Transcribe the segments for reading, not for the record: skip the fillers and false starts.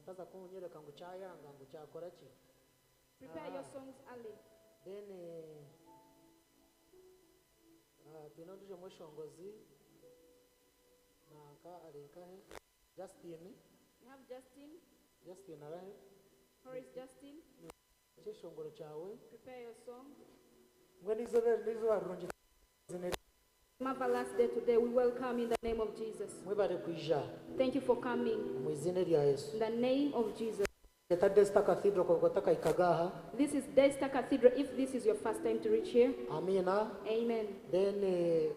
Mutaza kunyereka ngu kyayanga ngu kyakora ki. Prepare your songs early. Then twine ondiijo mweshongozi nanka ari nkahe? Justin. We have Justin. Justin arahe? Where is Justin? Ekyeshongoro kyawe. Prepare your song. Mbwenu eizooba eri n'eizooba rirungi. Marvelous day today. We welcome in the name of Jesus. Mwebare kwija. Thank you for coming. Omu iziina erya Yesu. In the name of Jesus. Eta Daystar Cathedral kwonka otakahikaga aha. This is Daystar Cathedral if this is your first time to reach here. Amiina. Amen. Then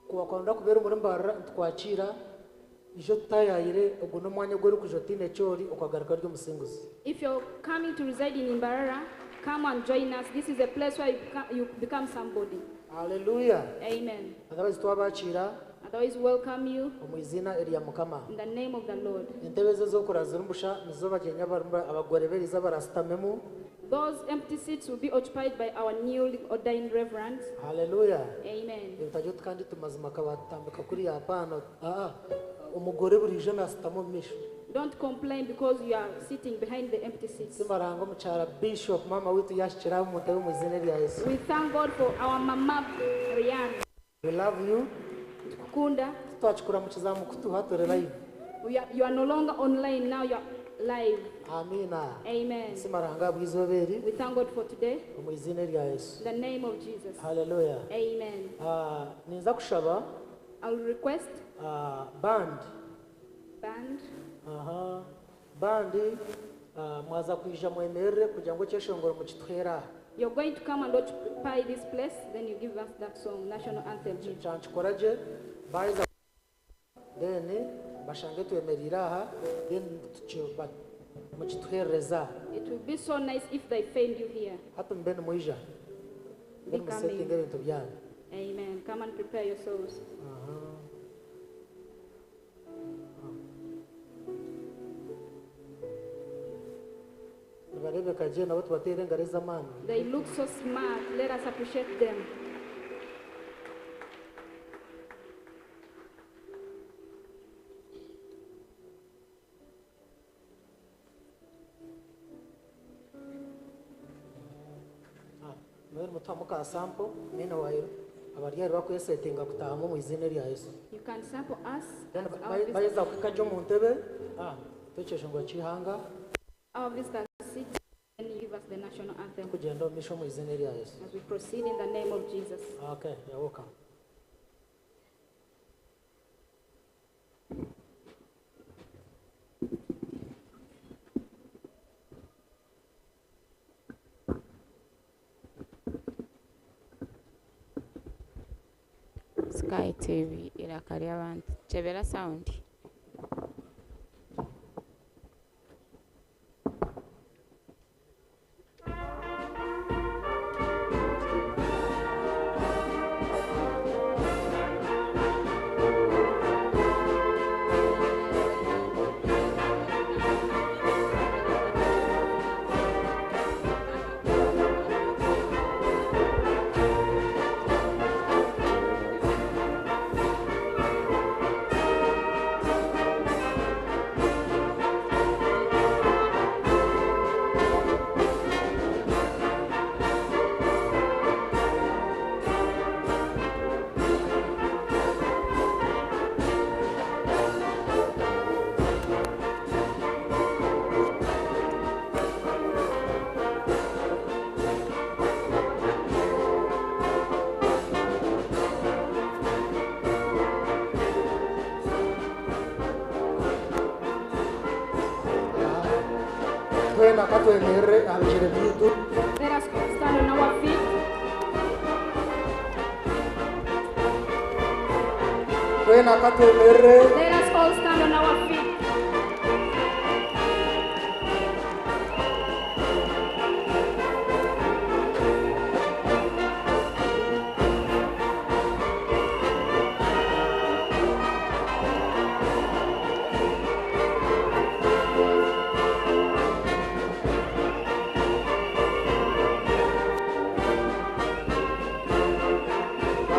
ku wakwenda kubeera omuri Mbarara nitukwakiira, ija otutayaayire, ogu n'omwanya ogu orikwija otaine eki ori okagaruka ori omusinguzi. If you're coming to reside in Mbarara, come and join us. This is a place where you become somebody. Hallelujah. Amen. Otherwise twabakiira. Otherwise welcome you. Omu iziina erya Mukama. In the name of the Lord. Entebe ezo ez'okura ziri busha nizo bagyenyi abagore b'eriiza barasitamemu. Those empty seats will be occupied by our newly ordained reverends. Hallelujah. Amen. Ebitagyo kandi tumazima kabatambika kuri hapana. Omugore burijo nasitama omu maisho. Don't complain because you are sitting behind the empty seats. Simaranga omukyara Bishop mama witu yashikira omu ntebe omu izina rya Yesu. We thank God for our mama Brian. We love you. Tukukunda. Twakikura mu kizamu kutuha turi live. You are no longer online now, you are live. Amina. Amen. Simaranga bw'izooba eri. We thank God for today. Omu izina rya Yesu. In the name of Jesus. Hallelujah. Amen. Ninza kushaba. I'll request. Band. Band. Band, mwaza kwija mwemerere kugira ngu ekyeshongoro mukituheera. You're going to come and occupy this place, then you give us that song, national anthem. Kyankikora gye, baaheza then bashange twemereire aha, then mukituheerereza. It will be so nice if they find you here. Hati mube nimwija. Be Mube nimusetinga coming. ebintu byanyu. Amen. Come and prepare yourselves. Nibareebeka gye nabo tubateere engaro ez'amaani. They look so smart. Let us appreciate them. Mbwenu mutamu ka sample, meanwhile, abari ahari bakwesetinga kutahamu omu iziina erya Yesu. You can sample us Then as our baheza visitors. kuhika gye omu ntebe, twekyeeshongoro ky'eihanga. Our visitors sit and you give us the national anthem. Tukugyenda omu maisho omu iziina erya Yesu. As we proceed in the name of Jesus. Okay, you're welcome. Sky TV iraka ry'abantu. Chebera sound. Twena katwemerere aha bigyere byaitu. Let us stand on our feet. Twena katwemerere. Let us all stand on our feet.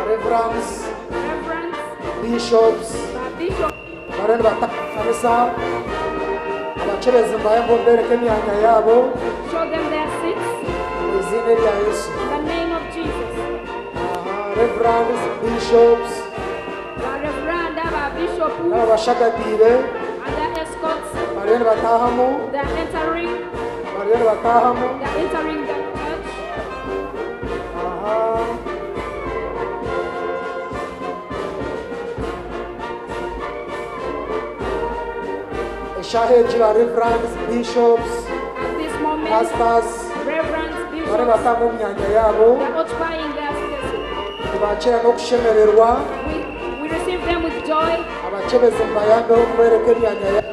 Reverends, Reverends, bishops, Bishop, barani batakanisa, Abakyebezi mbayambe mbereke emyanya yaabo Show them their seats. omu iziina erya Yesu. In the name of Jesus. Aha, Reverends, bishops, Ba Reverend, ba Bishop, n'ababashagadiire and their escorts, bariyo nibataahamu, they are entering. bariyo nibataahamu. They are entering the church. Aha. Eshaaha egi ba Reverends, bishops, At this moment, pastors Reverends, bariyo bishops, nibataaha omu myanya yaabo. they are occupying their spaces. Nibakyera n'okushemererwa. We receive them with joy. Abakyebezi mubayambeho kubereka emyanya yaabo.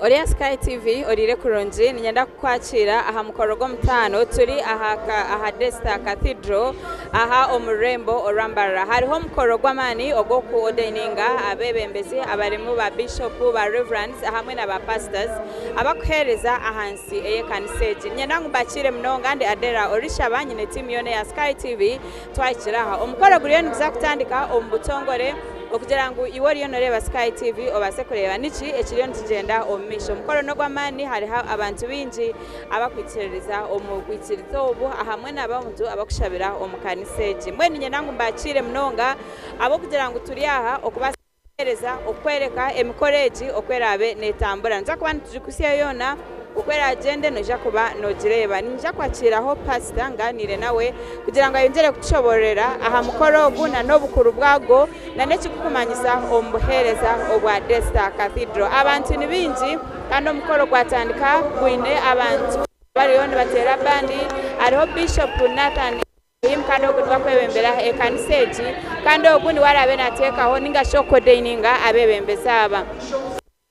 Oriya Sky TV oriire kurungi niinyenda kukwakira aha mukoro gw'omutaano turi aha aha Desta Cathedral aha omu rurembo orwa Mbarara. Hariho omukoro gw'amaani ogw'okuordaininga abeebembezi abarimu ba Bishopu, ba Reverends hamwe na ba Pastors abakuheereza ahansi ey'ekanisa egi. Niinyenda ngu mbakiire munonga ndi Adera Orishaba nyine tiimu yoona eya Sky TV twahikire aha. Omukoro guriyo niguza kutandika omu butongore okugira ngu iwe oriyo nooreeba Sky TV obaase kureeba niki ekiriyo nikigyenda omu maisho. Omukoro n'ogw'amaani hariho abantu baingi abakwikiririza omu bwikiriza obu hamwe n'abantu abakushabira omu kanisa egi. Mbwenu niinyenda ngu mbakiire munonga ahabw'okugira ngu turi aha okubaasa kuheereza okwereka emikoro egi oku eraabe neetambura. Nituza kuba nitugikutsya yoona oku eraagyende noija kuba noogireeba. Niinyija kwakiiraho pasita nganiire nawe kugira ngu ayongyere kutushoboororera aha mukoro ogu n'obukuru bwagwo n'ekirikumanyisa omu buheereza obwa Desta Cathedral. Abantu ni baingi kandi omukoro gwatandika gwine abantu bariyo nibateera bandi. Hariho Bishop Nathan Ibrahim kandi ogu niwe arikwebembera ekanisa egi kandi ogu niwe araabe naateekaho ninga shi okuordaininga abeebembezi aba.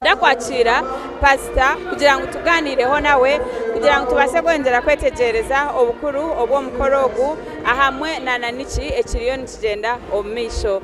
Ndakwakira pasita kugira ngu tuganiireho nawe kugira ngu tubaase kwongyera kwetegyereza obukuru obw'omukoro ogu ahamwe na niki ekiriyo nikigyenda omu maisho.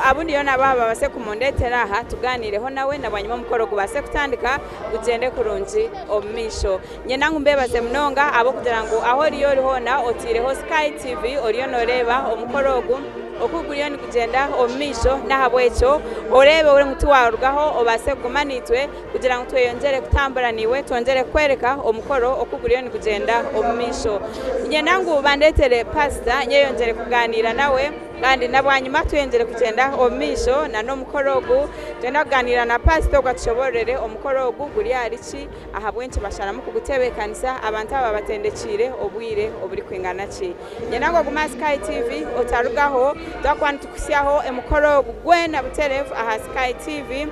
Abu ndiyo nabaha babaase kumundeetera aha tuganiireho nawe na bwanyima omukoro gubaase kutandika gugyende kurungi omu maisho. Niinyenda ngu mbeebaze munonga ahabw'okugira ngu ahu oriyo ori hoona otaireho Sky TV oriyo nooreeba omukoro ogu oku guriyo nigugyenda omu maisho n'ahabw'ekyo oreebe ngu tiwarugaho obaase kuguma naitwe kugira ngu tweyongyere kutambura naiwe twongyere kukwereka omukoro oku guriyo nigugyenda omu maisho. Niinyenda ngu bandeetere pasita nyeyongyere kuganiira nawe kandi na bwanyima tweyongyere kugyenda omu maisho n'omukoro ogu. Twenda kuganiira na pasita ogu atushoboororere omukoro ogu guri ahari ki, ahabw'enki basharamu kugutebeekanisa, abantu aba batendekiire obwire oburikwingana ki. Niinyenda ngu ogume aha Sky TV otarugaho, twakuba nitukuhitsyaho emikoro ogu gwena butereevu aha Sky TV.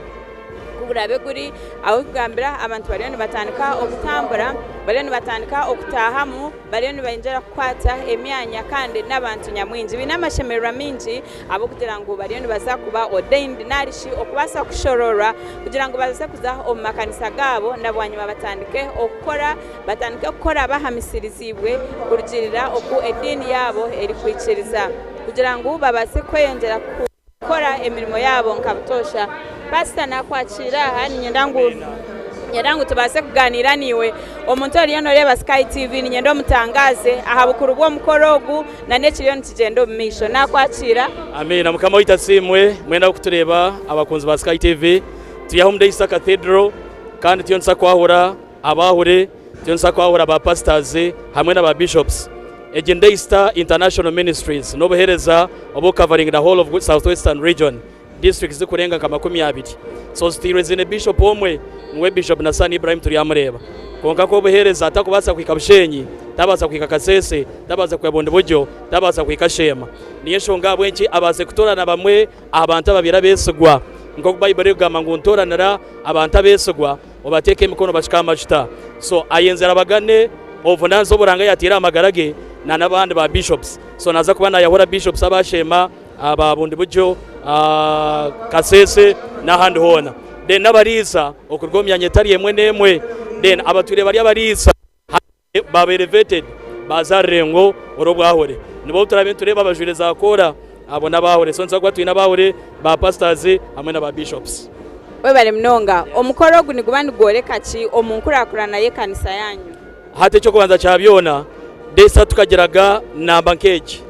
Ku guraabe guri ah'okugambira abantu bariyo nibatandika okutambura, bariyo nibatandika okutaahamu, bariyo nibayongyera kukwata emyanya kandi n'abantu nyamwingi baine amashemererwa maingi ahabw'okugira ngu bariyo nibaza kuba ordained narishi okubaasa kushororwa kugira ngu baze kuza omu makanisa gaabo na bwanyima batandike okukora, batandike kukora bahamisiriziibwe kurugiirira oku ediini yaabo erikwikiriza kugira ngu babaase kweyongyera kukora emirimo yaabo nka butoosha. Pasita naakwakiira aha niinyenda ngu niinyenda ngu tubaase kugaaniira naiwe. Omuntu oriyo nooreeba Sky TV niinyenda omutangaaze aha bukuru bw'omukoro ogu n'ekiriyo nikigyenda omu maisho. Naakwakiira. Amiina. Mukama waitu asiimwe. Mwena abarikutureeba abakunzi ba Sky TV, turi aha omu Daystar Cathedral kandi turiyo nituza kwahura abahure, turiyo nituza kwahura ba pastors hamwe na ba bishops. Egi ni Daystar International Ministries, n'obuheereza obu covering the whole of South Western region, districts zirikurenga nka 20. So zitairwe ziine bishop omwe, niwe Bishop Nasani Ibrahim turyamureeba. Kwonka ku obuheereza takubaasa kuhika Bushenyi, tabaasa kuhika Kasese, tabaasa kuhika Bundibugyo, tabaasa kuhika Sheema. Niyo enshonga ahabw'enki abaase kutoorana bamwe aha bantu ababaire abeesigwa. Nk'oku Baiburi erikugamba ngu ntooranira abantu abeesigwa, obateeke emikono bashukye amajuta. So ayenzire abagane obuvunanizibwa obu Ruhanga yaataire aha magara ge na n'abandi ba bishops. So naaza kuba naayahura bishops aba Sheema, aba Bundibugyo, Kasese n'ahandi hoona. Then n'abariisa okuruga omu myanya etari emwe n'emwe. Then abatwire bari abariisa baaba elevated baaza aha rurengo orw'obwahure. Nibo turaabe nitureeba abajwaire za koora, abo n'abahure. So nituza kuba twine abahure, ba pastors hamwe na ba bishops. Webare munonga. Omukoro ogu niguba nigworeka ki omu nkurakurana y'ekanisa yanyu? Hati eky'okubanza kya byona, Daystar tukagiraga namba nk'egi,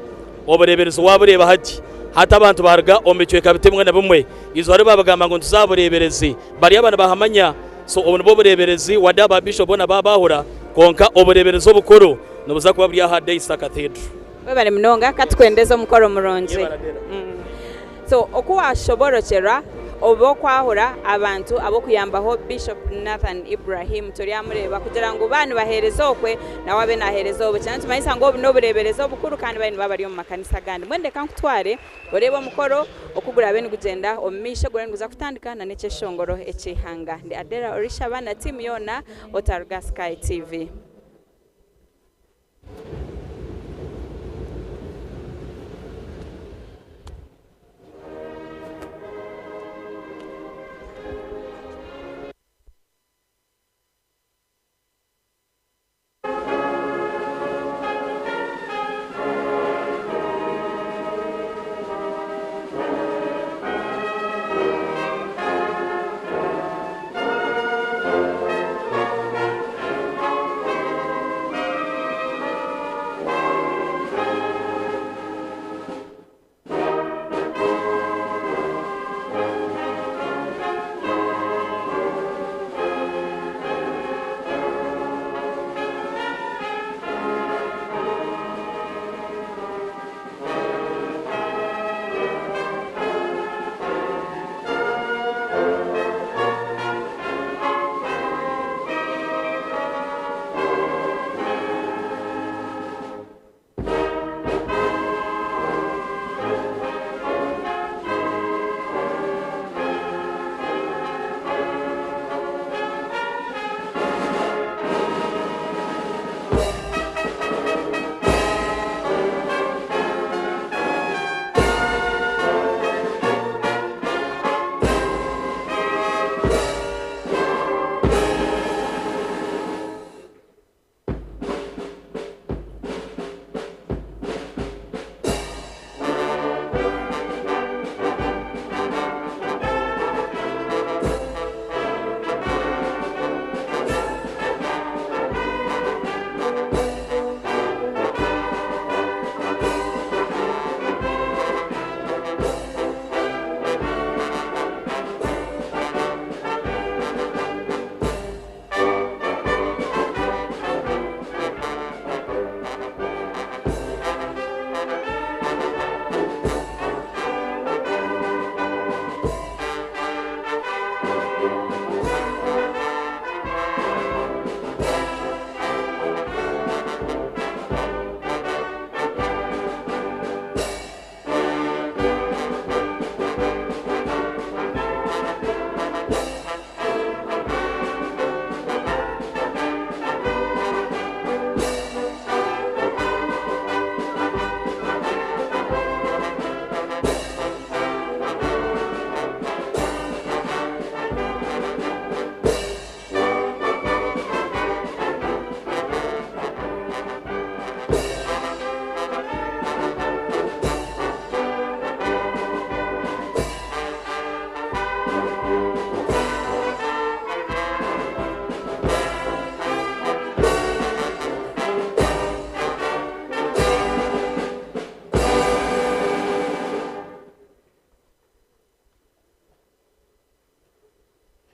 obureeberezi waabureeba hati. Hati abantu baaruga omu bicweka biti bimwe na bimwe, eizooba ri baabagamba ngu nituza aha bureeberezi, bari aba nibahamanya. So obu nibwo bureeberezi, wade aba Bishop boona baabaahura, kwonka obureeberezi obukuru nibuza kuba buri aha Daystar Cathedral. Webare munonga, ka tukwendeze omukoro murungi. So oku waashoborokyerwa oba okwahura abantu ab'okuyambaho Bishop Nathan Ibrahim turyamureeba kugira ngu baaba nibaheereza okwe nawe abe naaheereza obwe. Kyaba nikimanyisa ngu obu n'obureeberezi obukuru kandi bariyo nibaba bari omu makanisa agandi. Mbwenu reka nkutware oreebe omukoro oku guraabe nigugyenda omu maisho guriyo niguza kutandika n'ekyeshongoro eky'eihanga. Ndi Adera Orishaba na tiimu yoona otaruga Sky TV.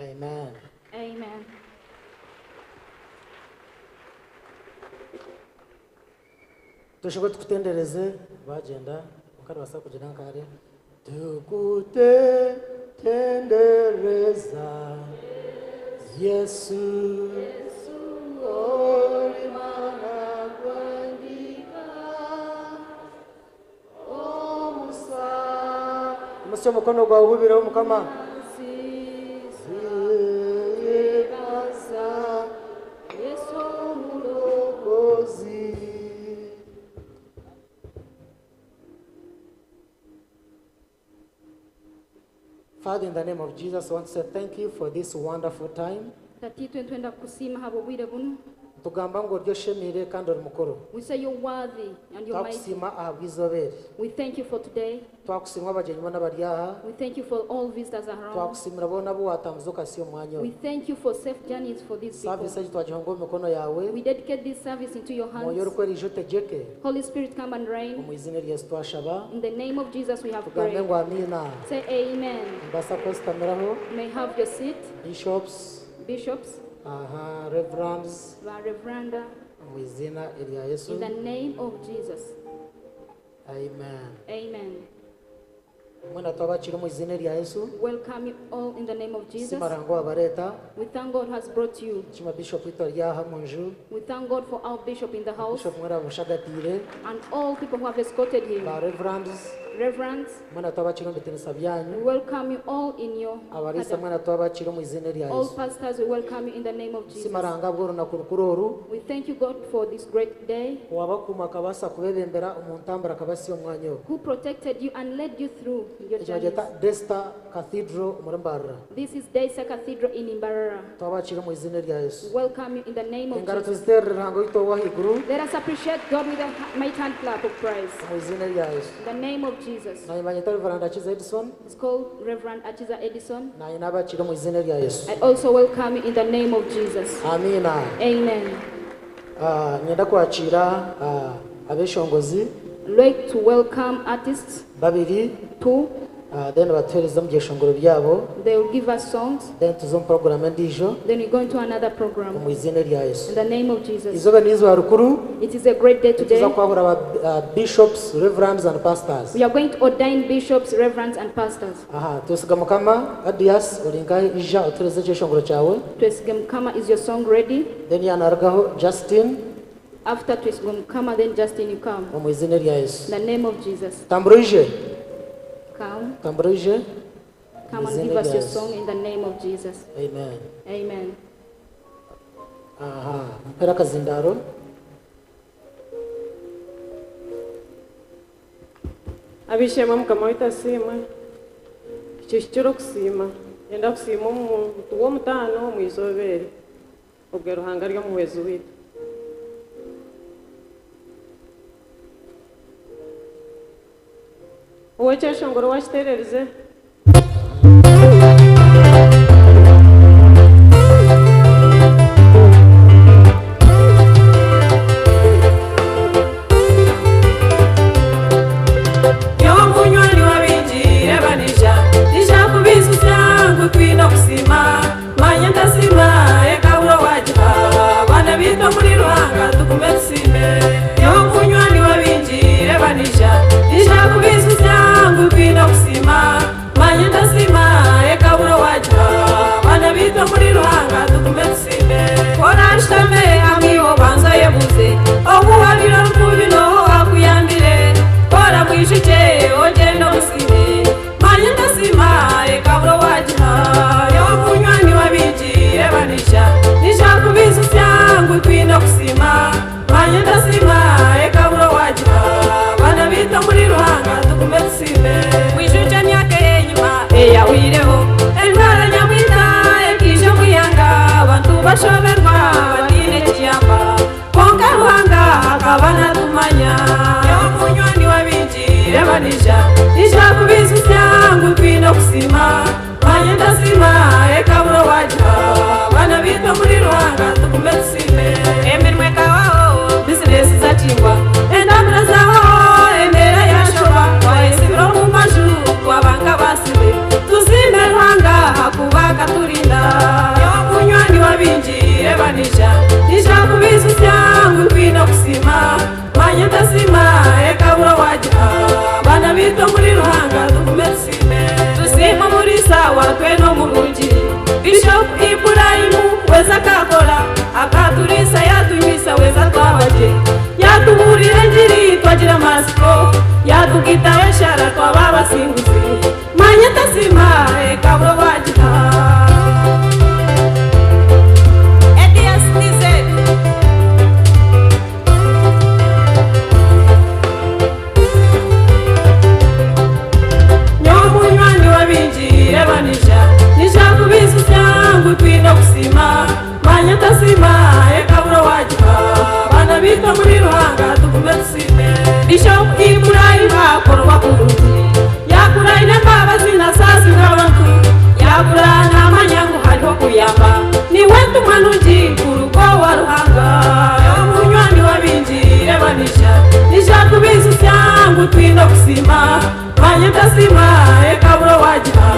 Amen. Amen. Tushobora tukutendereze bagyenda kwonka nibabaasa kugira nka hariya tukutendereza Yesu ori mwana gwangika omusa omusya omukono gwawe hubireho mukama Father, in the name of Jesus, I want to say thank you for this wonderful time. Tatiitwe nitwenda kukusiima ahabw'obwire bunu. Nitugamba ngu ori oshemeire kandi ori mukuru. We say you're worthy and you're mighty. Twakusiima ahabw'eizooba eri. We thank you for today. Twakusiima abagyenyi boona abari aha. We thank you for all visitors around. Twakusiimira boona abu waatambuza okahitsya omu mwanya We ogu. thank you for safe journeys for these Saavisi people. egi twagihonga omu mikono yaawe. We dedicate this service into your Mwoyo hands. Orikwera ija otegyeke. Holy Spirit, come and reign. Omu iziina erya Yesu twashaba. In the name of Jesus, we have Tugambe prayed. ngu amiina. Say amen. Nimubaasa kwesitamiraho. You may have your seat, Bishops, bishops, aha, reverends, ba reverenda, omu iziina erya Yesu. in the name of Jesus. Amen. Amen. Mwena twabakira omu iziina erya Yesu. Welcome you all in the name of Jesus. Siima Ruhanga owabareeta. We thank God who has brought you. Nshima Bishop waitu ari aha omu nju. We thank God for our bishop in the house Bishop mwena abamushagatiire. and all people who have escorted him. Ba reverends, Reverends, mwena twabakira omu bitinisa byanyu. we welcome you all in your Abariisa cadre. mwena twabakira omu iziina erya All Yesu. pastors, we welcome you in the name of Jesus. Siima Ruhanga ahabw'orunaku rukuru oru. We thank you, God, for this great day Owabakuuma akabaasa kubebembera omu ntambara akabasiya omu mwanya ogu. who protected you and led you through your Ekyo journeys. bagyeta Desta Cathedral omuri Mbarara. This is Desta Cathedral in Mbarara. Twabakira omu iziina erya Yesu. We welcome you in the name of Engaro Jesus. tuziterere Ruhanga waitu ow'ahaiguru Let us appreciate God with a mighty hand clap of praise. omu iziina erya Yesu. In the name of Jesus. Naanye banyeta Reverend Akiza Edison, It's called Reverend Akiza Edison. naanye nabakira omu iziina erya Yesu. I also welcome you in the name of Jesus. Amiina. Amen. Ah, Niinyenda kwakiira ah, abeshongozi I'd like to welcome artists babiri two. ah, then batuheereze omu byeshongoro byabo They will give us songs. then tuze omu program endiijo Then we go into another program. omu iziina erya Yesu. In the name of Jesus. Izooba n'eizooba rikuru It is a great day today. tuza kwahura aba ah, bishops, reverends and pastors. We are going to ordain bishops, reverends, and pastors. Aha, twesiga Mukama, Adias ori nkahi ija otuheereze ekyeshongoro kyawe. Twesige Mukama, is your song ready? Then yanarugaho Justin After Twesige Mukama, then Justin, you come. omu iziina erya Yesu. In the name of Jesus. Tambura oije, Come. tambura oije. Come and Omu give iziina us erya your Yesu. song in the name of Jesus. Amen. Amen. Aha, mpera akazindaro. Abishema Mukama waitu asiimwe. Kihikire okusiima. Nyenda kusiima omuntu w'omutaano omu izooba eri. Obwe Ruhanga ari omuhwezi waitu. Ow'ekyeshongoro wakiteererize. Nyowe munywani wa bingi rebanija nija kubizusya ngu twine okusima manya ntasima ekabura wagiha bana bitu omuri Ruhanga tugume tusime nyowe munywani wa bingi rebanija nija kubizusya ngu twine okusima manya ntasima ekabura wagiha bana bitu omuri Ruhanga tugume tusime orashitame hamwe obanza yebuze obuhabiro rukubi noho akuyambire kora mwishuke ogenda omusime manya ndasima ekabura wagiha yowe munywani wa bingi rebanisha nisha kubizusya ngu twine okusima manya ndasima ekabura wagiha bana bitu omuri Ruhanga tugume tusime mwishuke emyaka eyenyima eyahwireho endwara nyamwita ekiija omwihanga abantu bashoberwa batiine kiyamba konka Ruhanga akaba natumanya nyowe munywani wa bingi rebanija nisha kubizusya ngu twine okusima manya ndasima ekabura wagiha bana bitu omuri Ruhanga tugume tusime emirimo ekabaho bizinesi zakingwa endamura zabaho embeera yashoba twayesibira omu maju twabanga basibe tusime Ruhanga hakuba akaturinda nyowe munywani wa bingi rebanija nisha kubizusya ngu twine okusima manya ndasima ekabura wagiha bana bitu omuri Ruhanga tugume tusime tusime omuri saawa twena omurungi Bishop Ibrahimu weza akakora akaturisa yatunywisa weza twabagye yatuburira enjiri twagira amasiko yatugitaho eshara twaba abasinguzi manya tasima ekabura wagiha Edias Dizet. Nyowe munywani wa bingi rebanija nija kubizusya ngu twine okusima manya tasima ekabura wagiha Bishop Ibrahim akorwa kurungi yakura aine embabazi nasaasira abantu yakura namanya ngu hariho kuyamba niwe ntumwa nungi kurugo wa Ruhanga omunywani wa bingi reba nisha nisha kubizusya ngu twine okusima manye ntasima ekaburo wagira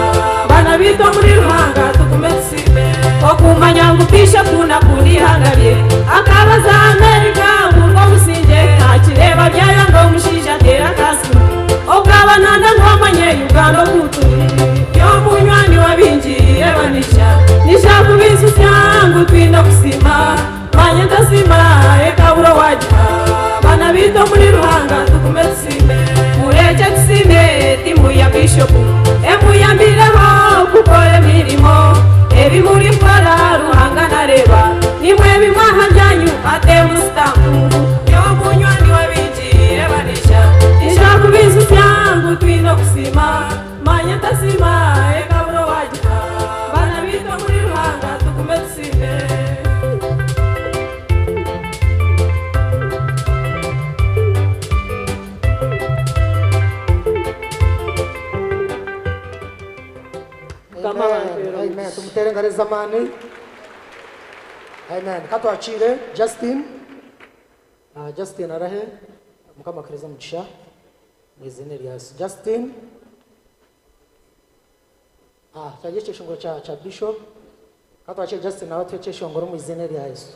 bana bitu omuri Ruhanga tugume tusime okumanya ngu Bishop nakunda ihanga rye akabaza Amerika murwo obusinge ntakireba byayo ngo omushaija ateera akasimu okaba nanda ngu amanye Uganda okuturi yomunywani wa bingi reba nisha nisha kubizusya ngu twine okusima manye ntasima ekaburo wagira bana bitu omuri Ruhanga tugume tusime murekye tusime timu ya Bishop emuyambireho kukora emirimo ebimuri mukora Ruhanga nareba nimwe bimwaha byanyu ate musitampu yomunywani wa bingi reba nisha nisha kubizusya ngu twine okusima manye ntasima ekaburo wagira bana bitu omuri Ruhanga tugume tusime. Mukama Amen. Amen. Tumutere engaro ez'amaani. Amen. Katwakiire Justin. Justin arahe. Mukama akirize omugisha mu izina rya Yesu. Justin. Kyagira ekyeshongoro kya Bishop. Katwakiire Justin nawe atuhe ekyeshongoro mu izina rya Yesu.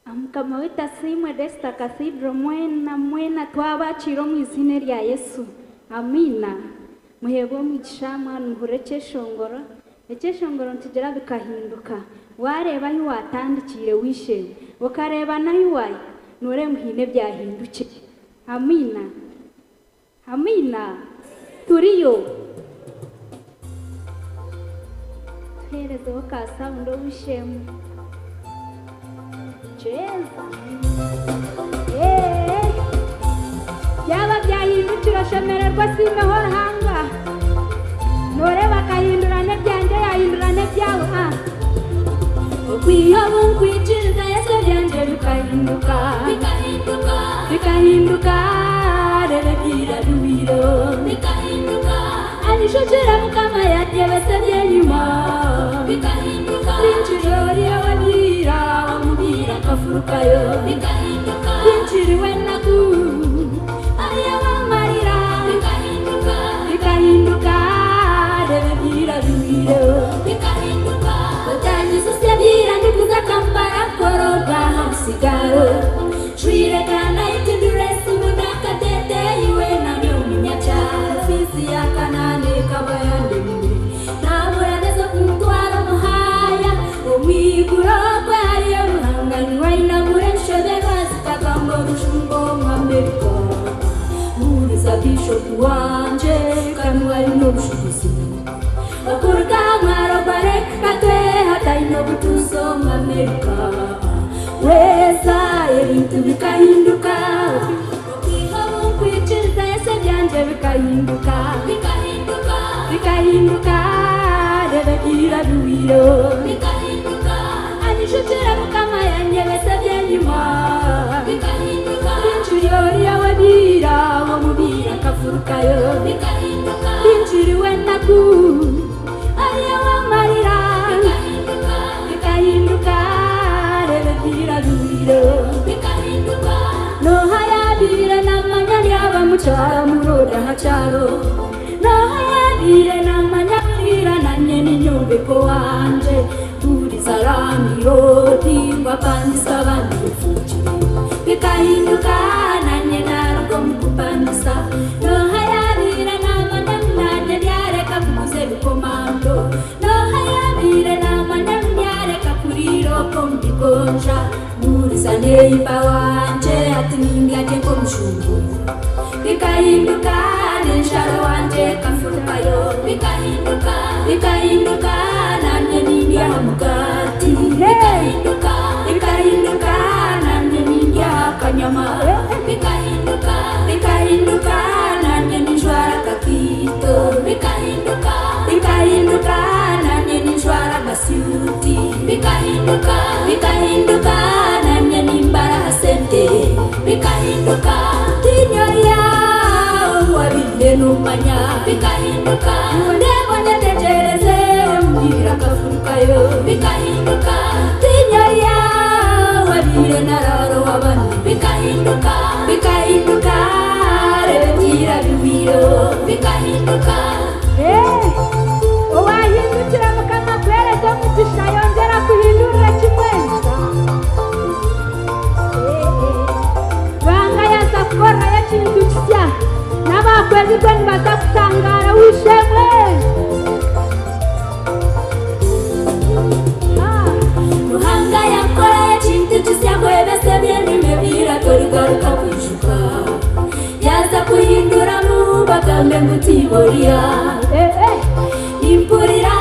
Mukama waitu asiimwe Desta Cathedral mwena mwena twabakiire omu izina rya Yesu. Amina. Muheebwe omugisha mwana muhure ekyeshongoro. Ekyeshongoro nitugira bikahinduka. Wareeba ahi watandikiire wishemwe, okareeba n'ahi waahika, noreeba ngu haine ebyahindukire. Amina. Amina. Turiyo. Tuheerezeho ka sound owishemwe. Cheza. Byaba byahindukira oshemererwa simeho Ruhanga. Noreeba akahindura n'ebyangye yahindura n'ebyawe. Okwiha obu nkwikiriza Yesu ebyangye bikahinduka. Bikahinduka. Bikahinduka. Reeba ebyira biwiro. Bikahinduka. Anishukira Mukama yatyebesa ebyenyima. Bikahinduka. Binjira oriya wabyira wamubwira akafurukayo. Bikahinduka. Binjiriwe enaku ariyo wamarira. Bikahinduka. Bikahinduka. Reeba ebyira biwiro. Bikahinduka. Otanyizusya byira ndikuza Kampala koroga hamusigaro. Shwire kana itindure simu nakatete iwe nani omunyakyaro. Fizi ya Kanani kabayandemire. Nabura nezo kumutwara muhaya. Omwiguro kwe hariyo Ruhanga niwainamura enshoberwa zikagamba orushumba omu Amerika. Muriza Bishop wanje kandi alina obushubuzi. Okuruga mwaro gwareka hataine obutuuzi omu Amerika. Weza ebintu bikahinduka. Okwiha obu nkwikiriza Yesu ebyangye bikahinduka. Bikahinduka. Bikahinduka. Reeba ebyira biwiro. Bikahinduka. Anishukira Mukama yanyebesa ebyenyima. Bikahinduka. Binjiri oriya wabyira wamubwira akafurukayo. Bikahinduka. Binjiriwe enaku ariyo wamarira. Bikahinduka. Bikahinduka. Reeba ebyira biwiro. Bikahinduka. Noha yabire namanya ryaba mukyaro muroda hakyaro. Noha yabire namanya rira nanye n'inyombeko wanje. Buriza rangiroti ngwapandisa abandi refugi. Bikahinduka nanye narugo mukupandisa. Noha yabire namanya nanye ryareka kuguza ebikomando. Noha yabire namanya ryareka kuriroko mubigonja. Buriza neiba wanje ati nindyagye nk'omushumbu. Bikahinduka n'ensharo wanje kafurukayo. Bikahinduka. Bikahinduka nanye nindya mugati. Bikahinduka. Bikahinduka nanye nindya akanyama. Bikahinduka. Bikahinduka nanye ninjwara akakito. Bikahinduka. Bikahinduka nanye ninjwara agasuti. Bikahinduka. Bikahinduka nanye kumanya bikahinduka ndeba nyetegereze mbwira akafurukayo bikahinduka tinyarya wabire nararo wabana bikahinduka bikahinduka rebe byira biwiro bikahinduka. Owahindukira Mukama kwereka omugisha yongera kuhindurira kimwe. Ruhanga yaza kukorayo ekintu kisya n'abakwezibwe nibaza kutangara wishemwe. Ruhanga yakora ekintu kisya kwebese by'ebime bira torigaruka kwijuka yaza kuhinduramu bagambe ngu tiboria nimpurira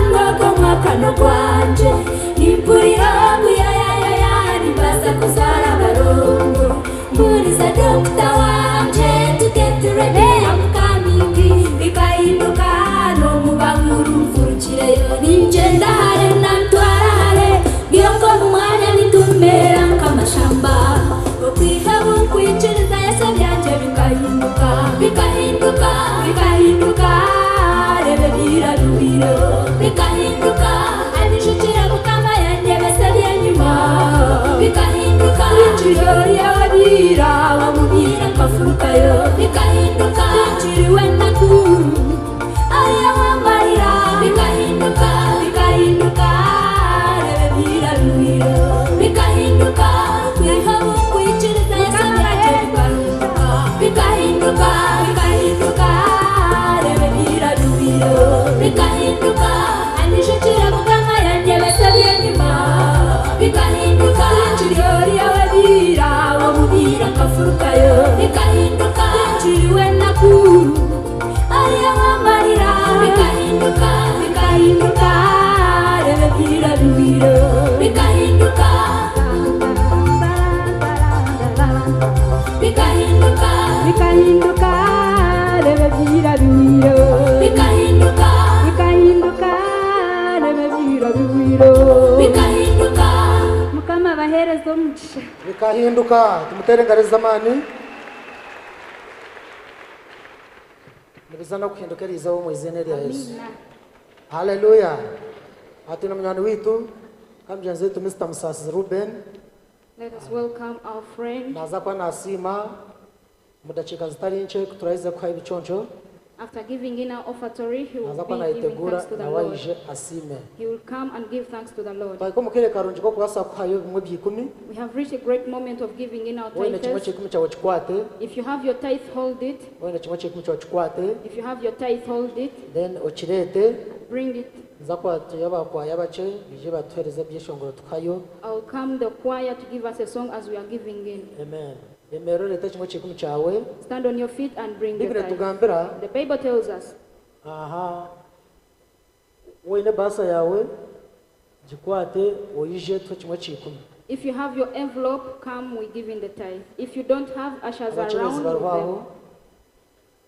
ngoko mwakano gwanje nimpurira ngu yayayaya nibaza kuzara abarongo mpuriza dokita wanje to get ready I'm coming bikahinduka nomubankuru mfurukireyo ninjenda hare nantwara hare ngiyoko mu mwanya nitumera nk'amashamba okwiha bukwikiriza Yesu byanje bikahinduka bikahinduka bikahinduka rebe bira biwiro bikahinduka anishukira Mukama yanyebese byenyuma bikahinduka injiro yabira wamubwira nkafurukayo bikahinduka injiriwe naku ariyo wamarira bikahinduka bikahinduka rebe bira biwiro bikahinduka kwiha bukwikiriza Yesu byanje bikahinduka bikahinduka bikahinduka rebe bira biwiro bikahinduka anishukira Mukama yanyebese byenyuma bikahinduka injiro yabira wamubwira nkafurukayo bikahinduka injiriwe naku ariyo wamarira bikahinduka bikahinduka rebe bira biwiro bikahinduka bikahinduka bikahinduka rebe byira biwiro bikahinduka bikahinduka rebe byira biwiro bikahinduka. Mukama abahereza omugisha. Bikahinduka tumutere engaro z'amaani nibiza n'okuhinduka eriizooba omu izina rya Yesu. Amina. Haleluya. Ati na munywani witu kandi mugyenzi witu Mr. Musasizi Ruben Let us welcome our friend. naza kuba nasiima mu dakiika zitari nkye kuturahize kuhayo ebiconco. After giving in our offertory, he will Naza kuba be giving nayetegura thanks to the nawe Lord. aije asiime. He will come and give thanks to the Lord. Twahika omu kaire karungi k'okubaasa kuhayo bimwe by'ikumi. We have reached a great moment of giving in our Woine kimwe tithes. ky'ikumi kyawe kikwate. If you have your tithe, hold it. Woine kimwe ky'ikumi kyawe kikwate. If you have your tithe, hold it. Then okireete. Bring it. Nza kuba abakwaya bakye baije batuheereze ebyeshongoro tukayo. I'll come the choir to give us a song as we are giving in. Amen. Emeero oreete kimwe ky'ikumi kyawe. Stand on your feet and bring your Bibiri tithe. etugambira The Bible tells us. Aha woine ebaasa yawe gikwate oije tuhe kimwe ky'ikumi. If you have your envelope, come, we give in the tithe. If you don't have, ushers are Abacuruzi round with bariho aho.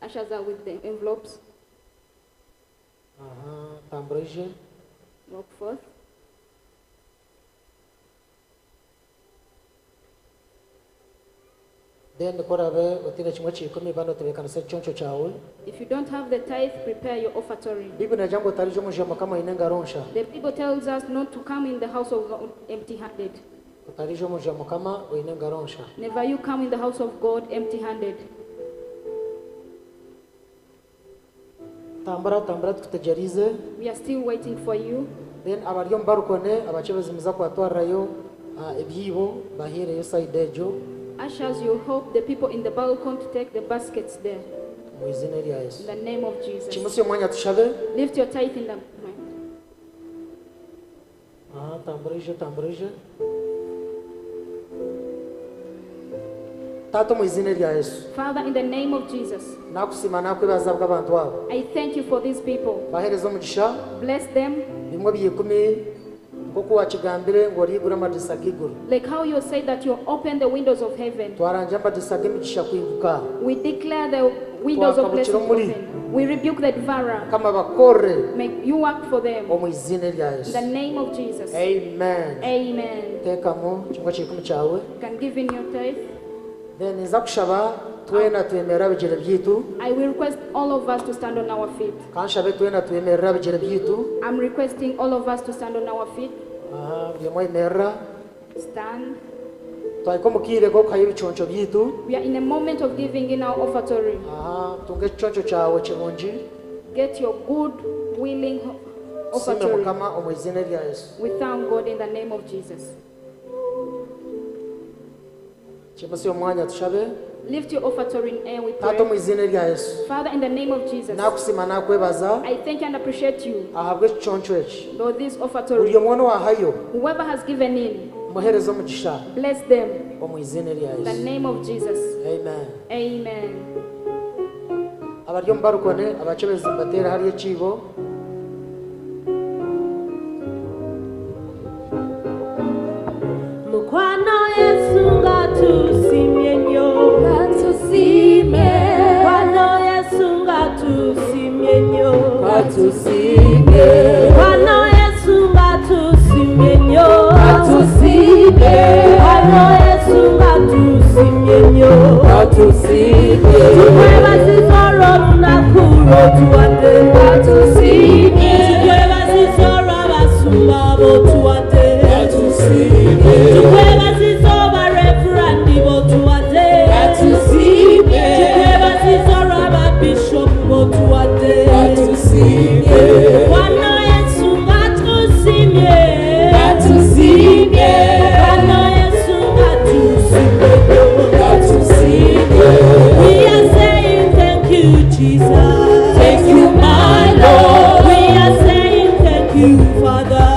them. Ushers are with the envelopes. Aha, tambura oije. Walk forth. Then korabe otine kimwe ky'ikumi bano otebeekanisa ekiconco kyawe. If you don't have the tithe, prepare your offertory. Bibiri negira ngu otarija omu nju ya Mukama oine engaro nsha. The Bible tells us not to come in the house of God empty-handed. Otarija omu nju ya Mukama oine engaro nsha. Never you come in the house of God empty-handed. Tambura, tambura tukutegerize. We are still waiting for you. Then abari omu barukone abakyebezi muza kubatwarirayo ebyibo bahiireyo side egyo. Ushers, you help the people in the balcony to take the baskets there. Mu izina rya Yesu. In the name of Jesus. Kimusi omwanya tushabe. Lift your tithe in the mind. Aha, tambura ije, tambura ije. Taata omu izina rya Yesu. Father, in the name of Jesus. Nakusiima nakwebaza bw'abantu abo. I thank you for these people. Bahereza omugisha. Bless them. Bimwe by'ikumi nk'oku wakigambire ngu origura amadirisa g'iguru. Like how you say that you open the windows of heaven. Twarangya amadirisa g'emigisha kwibuka. We declare the windows of Twakabukira blessings omuri. open. We rebuke the devourer. Mukama bakorere. May you work for them. Omu izina rya In Yesu. the name of Jesus. Amen. Amen. Teekamu kimwe ky'ikumi kyawe. You can give in your tithe. Then nza kushaba Twena twemerere aha bigyere byaitu. I will request all of us to stand on our feet. Kanshabe twena twemerere aha bigyere byaitu. I'm requesting all of us to stand on our feet. Aha, buri omwe ayemerera. Stand. Twahika omu kaire k'okuhayo ebiconco byaitu. We are in a moment of giving in our offertory. Aha, tunga ekiconco kyawe kirungi. Get your good, willing Tusiime offertory. Mukama omu eiziina erya Yesu. We thank God in the name of Jesus. Kimutsye omwanya tushabe. Lift your offertory in air, we Taata pray. omu eiziina erya Yesu. Father, in the name of Jesus, Nakusiima nakwebaza I thank you and appreciate you ahabw'ekiconco eki. for this Buri offertory. omwe owaahayo Whoever has given in, muheereze omugisha bless them omu eiziina erya in the Yesu. name of Jesus. Amen. Amen. Abari omu barukone abakyebezi nibateera hariya ekiibo. Mukwano Yesu nga tusimye nnyo. Tusimye. Mukwano Yesu nga tusimye nnyo. Tusimye. Mukwano Yesu nga tusimye nnyo. Tusimye. Mukwano Yesu nga tusimye nnyo. Tusimye. Tukwebaziza olw'olunaku lw'otuwadde. Tusimye. Tukwebaziza olw'abasumba b'otuwadde. Tusimye. Tukwebaziza abarevurandi b'otuwadde. Tusimye. Tukwebaziza olw'ababishopu b'otuwadde. Tusimye. Bwana Yesu nga tusimye. Tusimye. Bwana Yesu nga tusimye. Tusimye. We are saying thank you, Jesus. Thank you, my Lord. We are saying thank you, Father.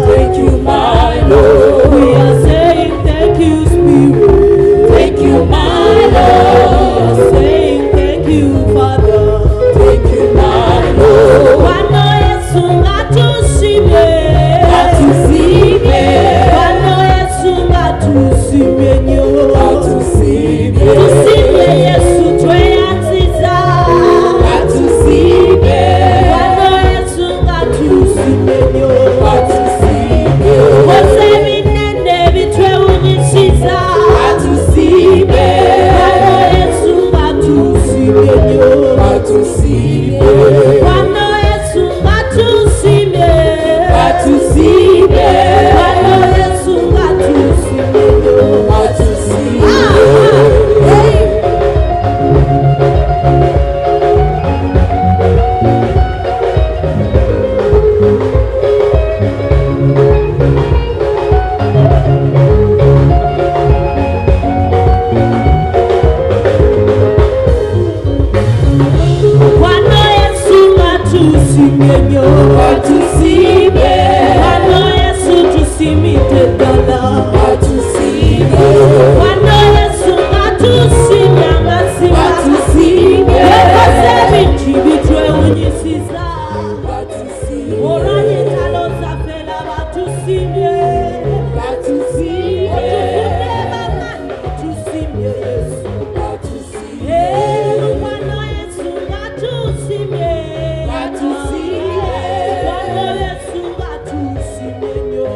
Thank you, my Lord. We are saying thank you, Spirit. Thank you, my Lord. We are saying thank you, Father. Thank you, my Lord. Bwana Yesu nga tusimye. Tusimye. Bwana Yesu nga tusimye nnyo. Tusimye. Tusimye Yesu tweyanziza. Tusimye. Bwana Yesu nga tusimye nnyo. Tusimye. Koze ebinene bitwewunyisiza. Tusimye. Bwana Yesu nga tusimye nnyo. Tusimye. Bwana Yesu nga tusimye. Tusimye. Bwana Yesu nga tusimye nnyo. Tusimye. Bwana Yesu nga tusimye nnyo. Tusimye. Bwana Yesu tusimidde ddala. Tusimye. Bwana Yesu nga tusimye amazima. Tusimye. Yakoze ebingi bitwewunyisiza. Tusimye. Olw'entalo zaffe laba tusimye. Tusimye. Otufudde bamaanyi tusimye Yesu. Tusimye. Eh, Bwana Yesu nga tusimye. Tusimye. Bwana Yesu nga tusimye nnyo.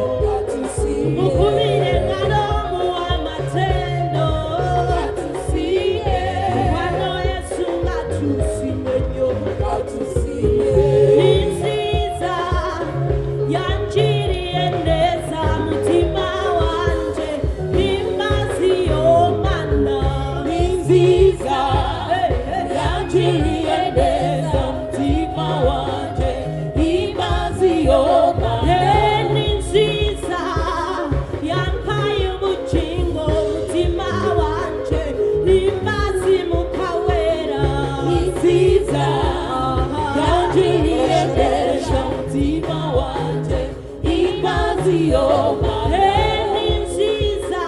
Tusimye. Mukubire engalo muwe amatendo. Tusimye. Bwana Yesu nga tusimye nnyo. Tusimye. Ni nziza yangiriye neza mutima wanje himbaza iyo Mana. Ni nziza yangiriye neza mutima wanje himbaza iyo Mana. Eh, ni nziza yampaye ubugingo mutima wanje himbaza mukawera. Ni nziza yangiriye neza mutima wanje himbaza iyo Mana. Eh, ni nziza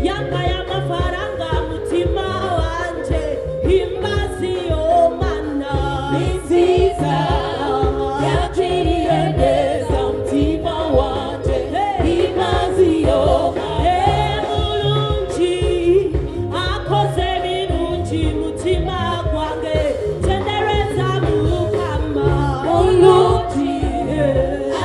yampaye amafaranga mutima wanje himbaza iyo Mana. Ni nziza yangiriye neza mutima wanje himbaza iyo Mana. Eh, mulungi akoze birungi mutima gwange tendereza Mukama. Mulungi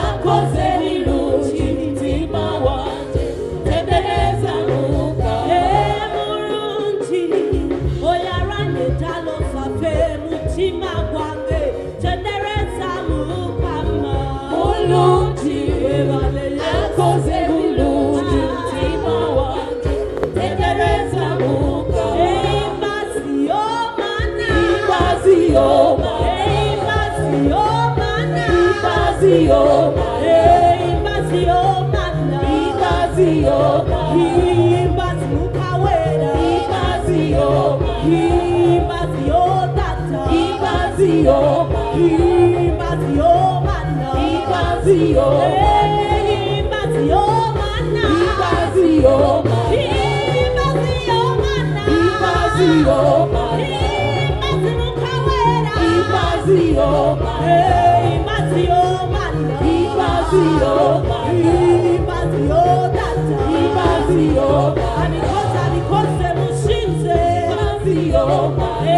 akoze birungi mutima wanje tendereza Mukama. Eh, mulungi gwange tendereza mukama mulungi akoze bulungi mutima wange tendereza mukama imbazi yomana imbazi yomana imbazi yomana imbazi yomana imbazi yomana imbazi yomana imbazi mukawera imbazi yomana imbazi yotata imbazi yomana imbazi yomana imbazi yomana imbazi yomana imbazi yomana imbazi yomana imbazi yomana imbazi mukawera imbazi yomana imbazi yomana imbazi yomana imbazi yotata imbazi yomana abikoze abikoze mushinze imbazi yomana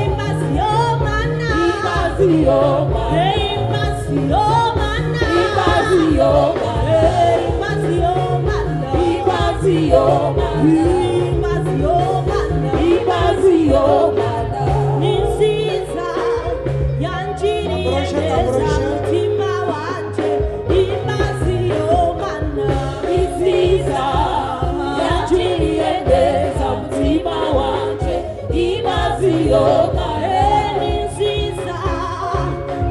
imbazi yomana imbazi yomana imbazi yomana imbazi yomana imbazi yomana imbazi yomana imbazi yomana imbazi yomana ni nziza yangiriye neza mutima wanje imbazi yomana ni nziza yangiriye neza mutima wanje imbazi yomana ni nziza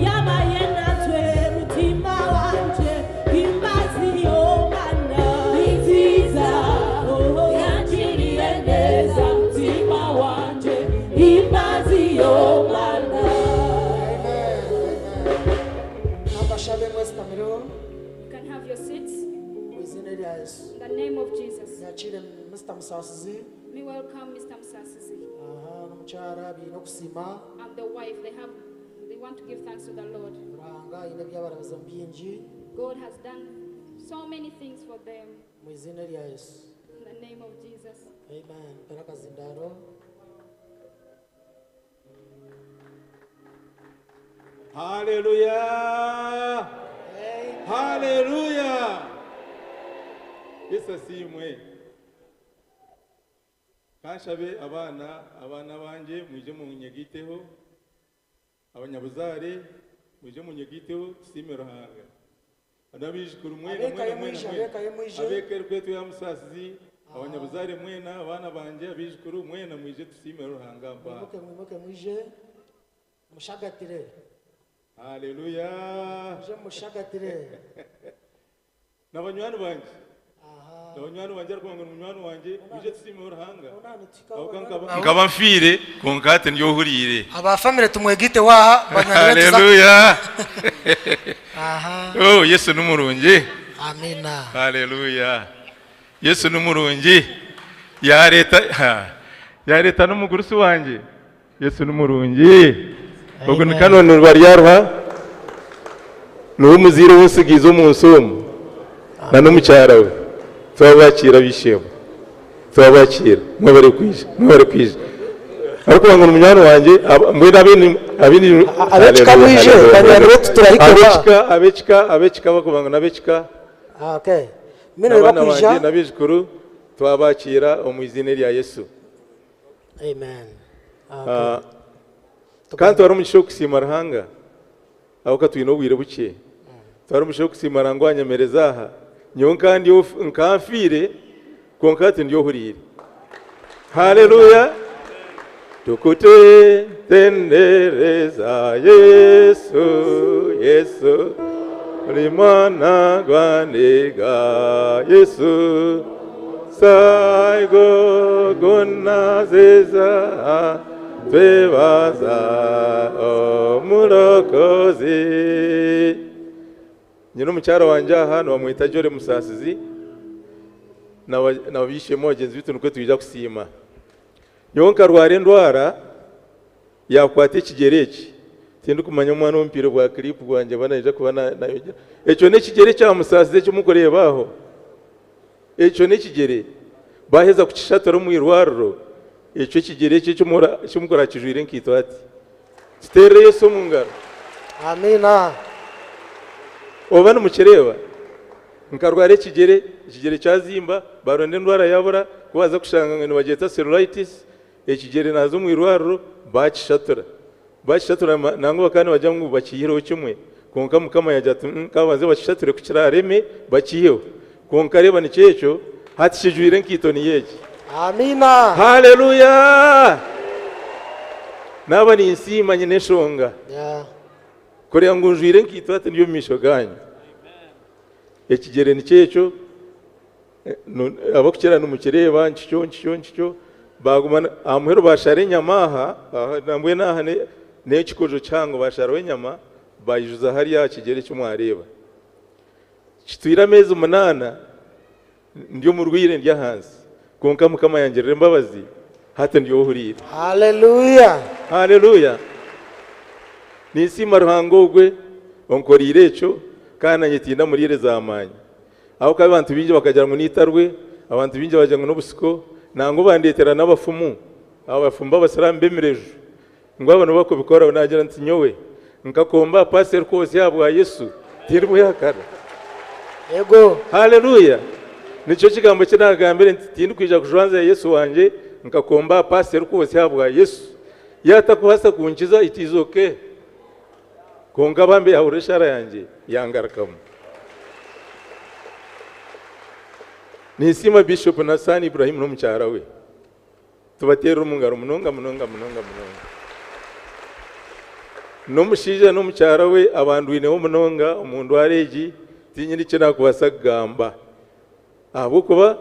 yabaye natwe mutima wanje imbazi yomana ni nziza yangiriye neza mutima wanje imbazi yomana. Abashabe mwese tamiriho. You can have your seats. Mu izina rya Yesu. In the name of Jesus. Yakire Mr. Musasizi. We welcome Mr. Musasizi Aha, n'omukyala biine okusima. and the wife. They want to give thanks to the Lord. Ruhanga aine ebyabarabiza mu bingi. God has done so many things for them. Mu izina rya Yesu. In the name of Jesus. Amen. Mpera akazindaro. Haleluya! Haleluya! Yesu asiimwe. Kanshabe abana banje mwije munyegiteho, abanyabuzare mwije munyegiteho, tusime Ruhanga. Abijukuru mwena mwena mwena mwena. Abeka kwetu ya Musasizi, abanyabuzare mwena, abana banje, abijukuru mwena mwije tusime Ruhanga mpa. Mwimuke mwimuke mwije mushagatire. Haleluya! Mwije mushagatire. N'abanywani banje. Abanywani banje ariko ngo umunywani wanje uje tusime Ruhanga. Nkaba mfire konkate ndyohurire. Aba family tumwegite waha banywani betu. Haleluya! Aha. Oh, Yesu n'umurungi. Amina. Haleluya. Yesu n'umurungi. Ya leta ya leta n'umugurusi wanje. Yesu n'umurungi. Ubwo ni kanone baryaruha. Nuwo muziro wose gizo mu nsomo. Na n'umucyara we. Twabakira bishemo. Twabakira mwebare kwije, mwebare kwije. Ariko ngo umunywani wanje mbwe nabini abini Abecika mwije banywani betu turahikora. Abecika abecika abecika bakubanga nabecika. Okay. Mino N'abaana bakwija. banje n'abijukuru twabakira omu izina rya Yesu. Amen. Kandi twari omugisha okusiima Ruhanga aho katwine obwire bukye. Twari omugisha okusiima Ruhanga wanyemereza aha. Nyowe nkandi nkanfiire konka hati ndyohuriire. Haleluya! Tukutendereza Yesu, Yesu, uri mwana gwandiga Yesu, saigo gunazeza twebaza omulokozi. Nyina omukyara wanje aha nibamwita Jore Musasizi, nabishemo bagenzi bitu nikwe twija kusiima. Nyowe nkarwara endwara yakwata ekigere eki, tindikumanya omwana w'omupiira gwa clip gwanje banaija kuba nayogera. Ekyo n'ekigere kya Musasizi ekimukureeba aho. Ekyo n'ekigere baheza kukishatura omu irwariro, ekyo ekigere eki ekimukora kijwire enkaito ati. Tuteerere Yesu omu ngaro. Amina. Oba nimukireeba nkarwara ekigere, ekigere kyazimba, baronda endwara yabura, kubaza kushanga ngu nibagyeta cellulitis, ekigere naza omu irwariro bakishatura. Bakishatura nangwa bakaba nibagira ngu bakiihireho kimwe, kwonka Mukama yaagira ati, Mm, ka babanze bakishature ku kiraareme bakiiheho. Kwonka reeba nikyo ekyo, hati kijwire enkaito niyo egi. Amiina. Haleluya! Naaba ninsiima nyine enshonga. Yeah. Kureba ngu njwire enkaito hati ndi omu maisho gaanyu. Ekigyere nikyo ekyo, Abakukira nimukireeba nkikyo nkikyo nkikyo baguma aha muheru bashara enyama aha nambwenu aha n'ekikojo kihango basharaho enyama bayijuza hariya aha kigyere eki mwareeba. Kitwire ameezi munaana ndi omurwaire ndi ahansi kwonka Mukama yangirira embabazi hati ndi ohuriire. Haleluya! Haleluya! Ninsiima Ruhanga ogwe onkoreire ekyo kandi nanye tindamuriire zamaanyi. Ahabw'okuba abantu baingi bakagira ngu neitarwe, abantu baingi bagira ngu n'obusiko, nangwa bandeetera n'abafumu, abafumu b'abasiraamu b'emireju, ngu abo nibo barikubikora. Naagira nti nyowe nkakomba aha paasi erikwozya ahabwa Yesu, tindimwehakana. Yego. Haleluya! Nikyo kigambo eki naagambire nti tindikwija kujwanzya Yesu wangye, nkakomba aha paasi erikwozya ahabwa Yesu. Yaatakubaasa kunkiza, it is okay. Kwonka bambi yahurira eshaara yangye yangarukamu. Ninsiima Bishop Nasani Ibrahim n'omukyara we. Tubateerere omu ngaro munonga munonga munonga munonga. N'omushaija n'omukyara we abandwineho munonga omu ndwara egi, tinyine eki nakubaasa kugamba. Ahabw'okuba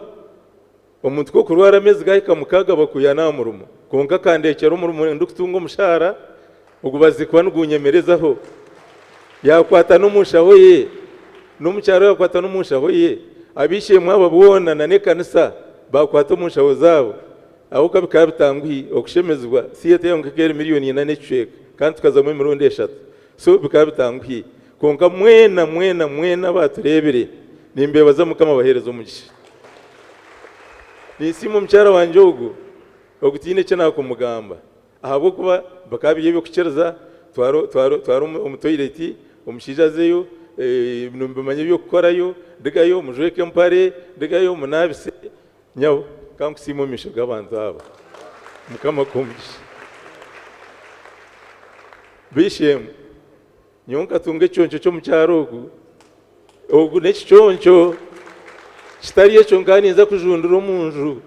Omuntu ku okurwara ameezi gahika mukaaga bakwiha n'aha murimo, kwonka akandekyera omurimo ndikutunga omushaara ogubaziire kuba nigunyemerezaho. Yaakwata n'omu nshaho ye, n'omukyara we yaakwata n'omu nshaho ye, ab'eishe-emwe aba boona na n'ekanisa baakwata omu nshaho zaabo. Ahabw'okuba bikaba bitanguhi okushemezibwa, theatre yonka ekaba eri miriyoni ina n'ekicweka kandi tukazamu emirundi eshatu. So bikaba bitanguhi. Kwonka mwena mwena mwena abaatureebire, nimbeebaza Mukama abaheereze omugisha. Ninsiima omukyara wangye ogu, ogu tihaine eki naakumugamba ahabw'okuba bikaba biri eby'okukiriza, twara twara twara omu toyireti, omushaija azeyo, nimbimanya eby'okukorayo, ndugayo mujweke empare, ndugayo munaabise, nyabo ka nkusiime omu maisho g'abantu aba. Mukama akuhe omugisha. B'eishe-emwe, Nyowe nkatunga ekiconco ky'omukyara ogu. Ogu n'ekiconco kitari ekyo nkaba ninza kujundira omu nju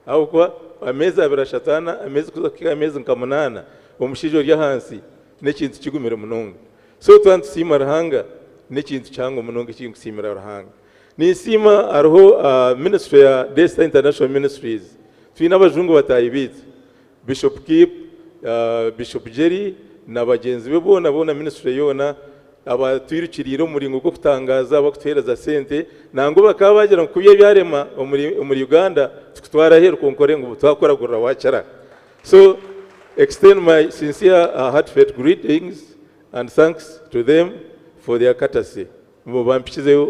ahabw'okuba ameezi abiri ashatu ana ameezi kuza kuhika aha meezi nka munaana omushaija ori ahansi n'ekintu kigumire munonga. So twaba nitusiima Ruhanga n'ekintu kihango munonga eki nkusiimira Ruhanga. Ninsiima hariho ministry ya Daystar International Ministries twine abajungu bataahi baitu Bishop Kip, Bishop Jerry na bagyenzi be boona boona ministry yoona abatwirukiriire omu muringo gw'okutangaaza abarikutuheereza sente nangwa bakaba bagira ngu kubya ebyarema omuri omuri Uganda tukutwara aheeru kwonka ore ngu twakuragurira wakira. So extend my sincere heartfelt greetings and thanks to them for their courtesy. Nibo bampikizeyo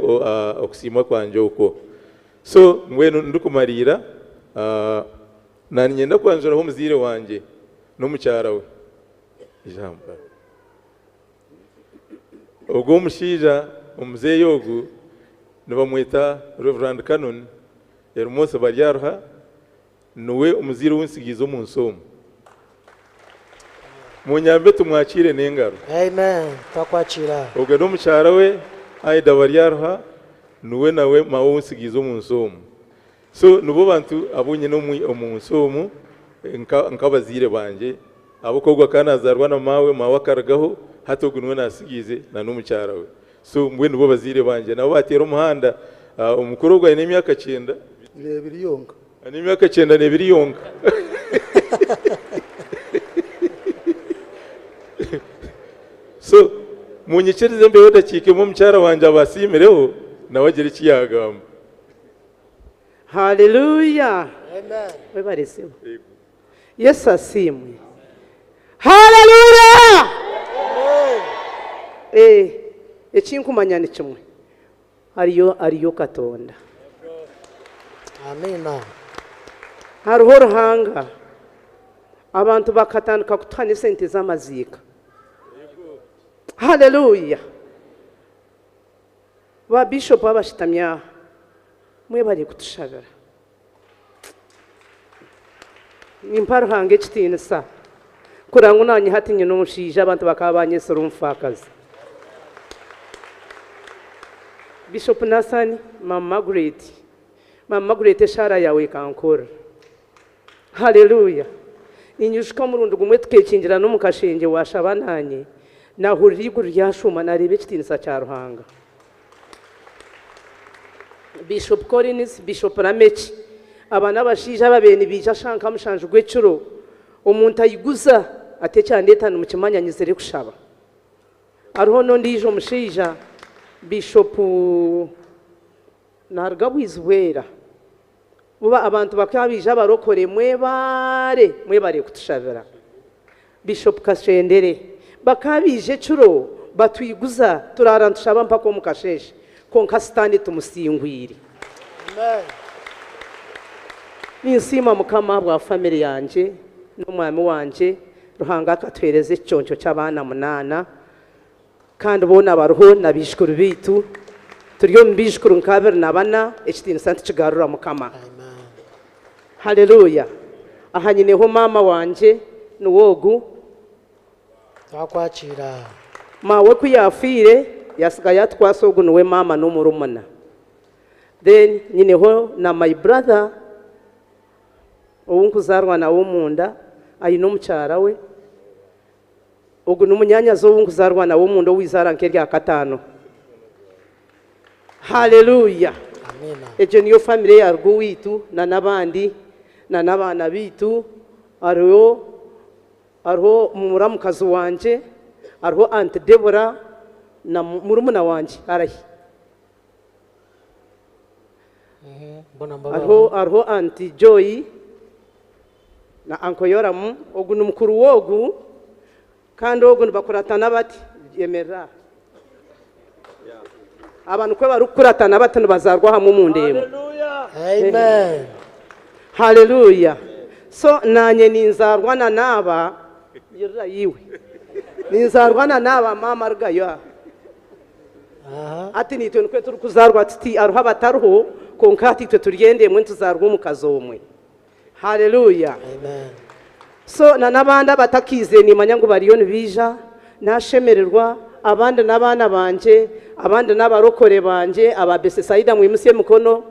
okusiima kwangye okwo. So mbwenu ndikumariira Naaninyenda kwanjuraho omuzaire wangye n'omukyara we. Ijambo. Ogwo omushaija omuzeeyi ogu nibamweta Rev. Canon Ermosi Baryaruha, niwe omuzaire ou ntsigiize omu nsi omu. Munyambe tumwakiire n'engaro. Amen. Twakwakiira. Ogwe n'omukyara we Aida Baryaruha, niwe nawe maawe ou ntsigiize omu nsi omu. So nibo bantu abu nyine omu nsi omu nk'abazaire bangye, ahabw'okuba ogu akaba nazaarwa na maawe, maawe akarugaho, hati ogu niwe naatsigiize na n'omukyara we. So mbwenu nibo bazaire bangye. Nabo baateera omuhanda, omukuru ogu aine emyaka kyenda. N'ebiri yonka. Aine emyaka kyenda n'ebiri yonka. So munyikirize mbeho edakiika emwe omukyara wangye abasiimireho nawe agire eki yaagamba. Haleluya! Webare sebo. Yesu asiimwe. Haleluya! Eh, ekinkumanya ni kimwe. Hariyo hariyo Katonda. Amina. Hariho Ruhanga. Abantu bakatandika kutuha n'esente z'amaziika. Haleluya! Ba Bishop abashutami aha mwebare kutushabira. Nimpa Ruhanga ekitiinisa. Kureba ngu naanye hati nyine omushaija abantu bakaba banyetsire omufaakazi. Bishop Nathan, Mama Margaret, Mama Margaret eshaara yaawe ekankorera. Haleluya! Ninyijuka omurundi gumwe tukekingirana omu kashengye waashaba naanye, naahurira eiguru ryashuuma naareeba ekitiinisa kya Ruhanga. Bishop Collins, Bishop Rameki, aba n'abashaija ababaire nibaija shaaha nka mushanju gw'ekiro, omuntu aiguza ati ekyandeeta nimukimanya nyizire kushaba. Hariho n'ondiijo mushaija Bishop naaruga Bwizibwera, Buba abantu bakaba baija abarokore mwebare mwebare kutushabira. Bishop Kashendere bakaba baija ekiro batwiguza turaara nitushaba mpaka omu kasheeshe kwonka sitaane tumusingwire. Ninsiima Mukama ahabwa family yangye n'omwami wangye Ruhanga akatuhereza ekiconco ky'abaana munaana. Kandi boona bariho na baijukuru baitu. Turi omu baijukuru nka 24, ekitiinisa nitukigarura Mukama. Haleluya! Aha nyineho maama wangye, niwe ogu. Twakwakiira. Maawe ku yaafiire, yaatsiga yaatukwatsa ogu niwe maama n'omurumuna. Then nyineho na my brother ou nkuzaarwa nawe omunda, aine omukyara we. Ogu ni munyaanyazi ou nkuzaarwa nawe omunda ow'eizaara nk'erya kataano. Haleluya! Egyo niyo famire yaaruga owaitu na n'abandi na n'abaana baitu. Hariho hariho muramukazi wangye, hariho Aunt Deborah na murumuna wangye arahi? Hariho hariho Aunt Joy. Na Uncle Yoramu, ogu ni mukuru w'ogu, kandi ogu nibakuratana bati, yemerera aha. Aba nikwo barikukuratana bati nibazaarwa hamwe omu nda emwe. Amen. Haleluya. So naanye ninzaarwa na n'aba, yirira iwe. Ninzaarwa na n'aba maama rugayo aha. Hati naitwe nikwo turikuzaarwa tuti, hariho abatariho, kwonka hati itwe turi enda emwe nituzaarwa omukazi omwe. Haleluya! So na n'abandi abatakiizire nimanya ngu bariyo nibaija, nashemererwa, abandi n'abaana bangye, abandi n'abarokore bangye aba Besesaida mwimutsye emikono,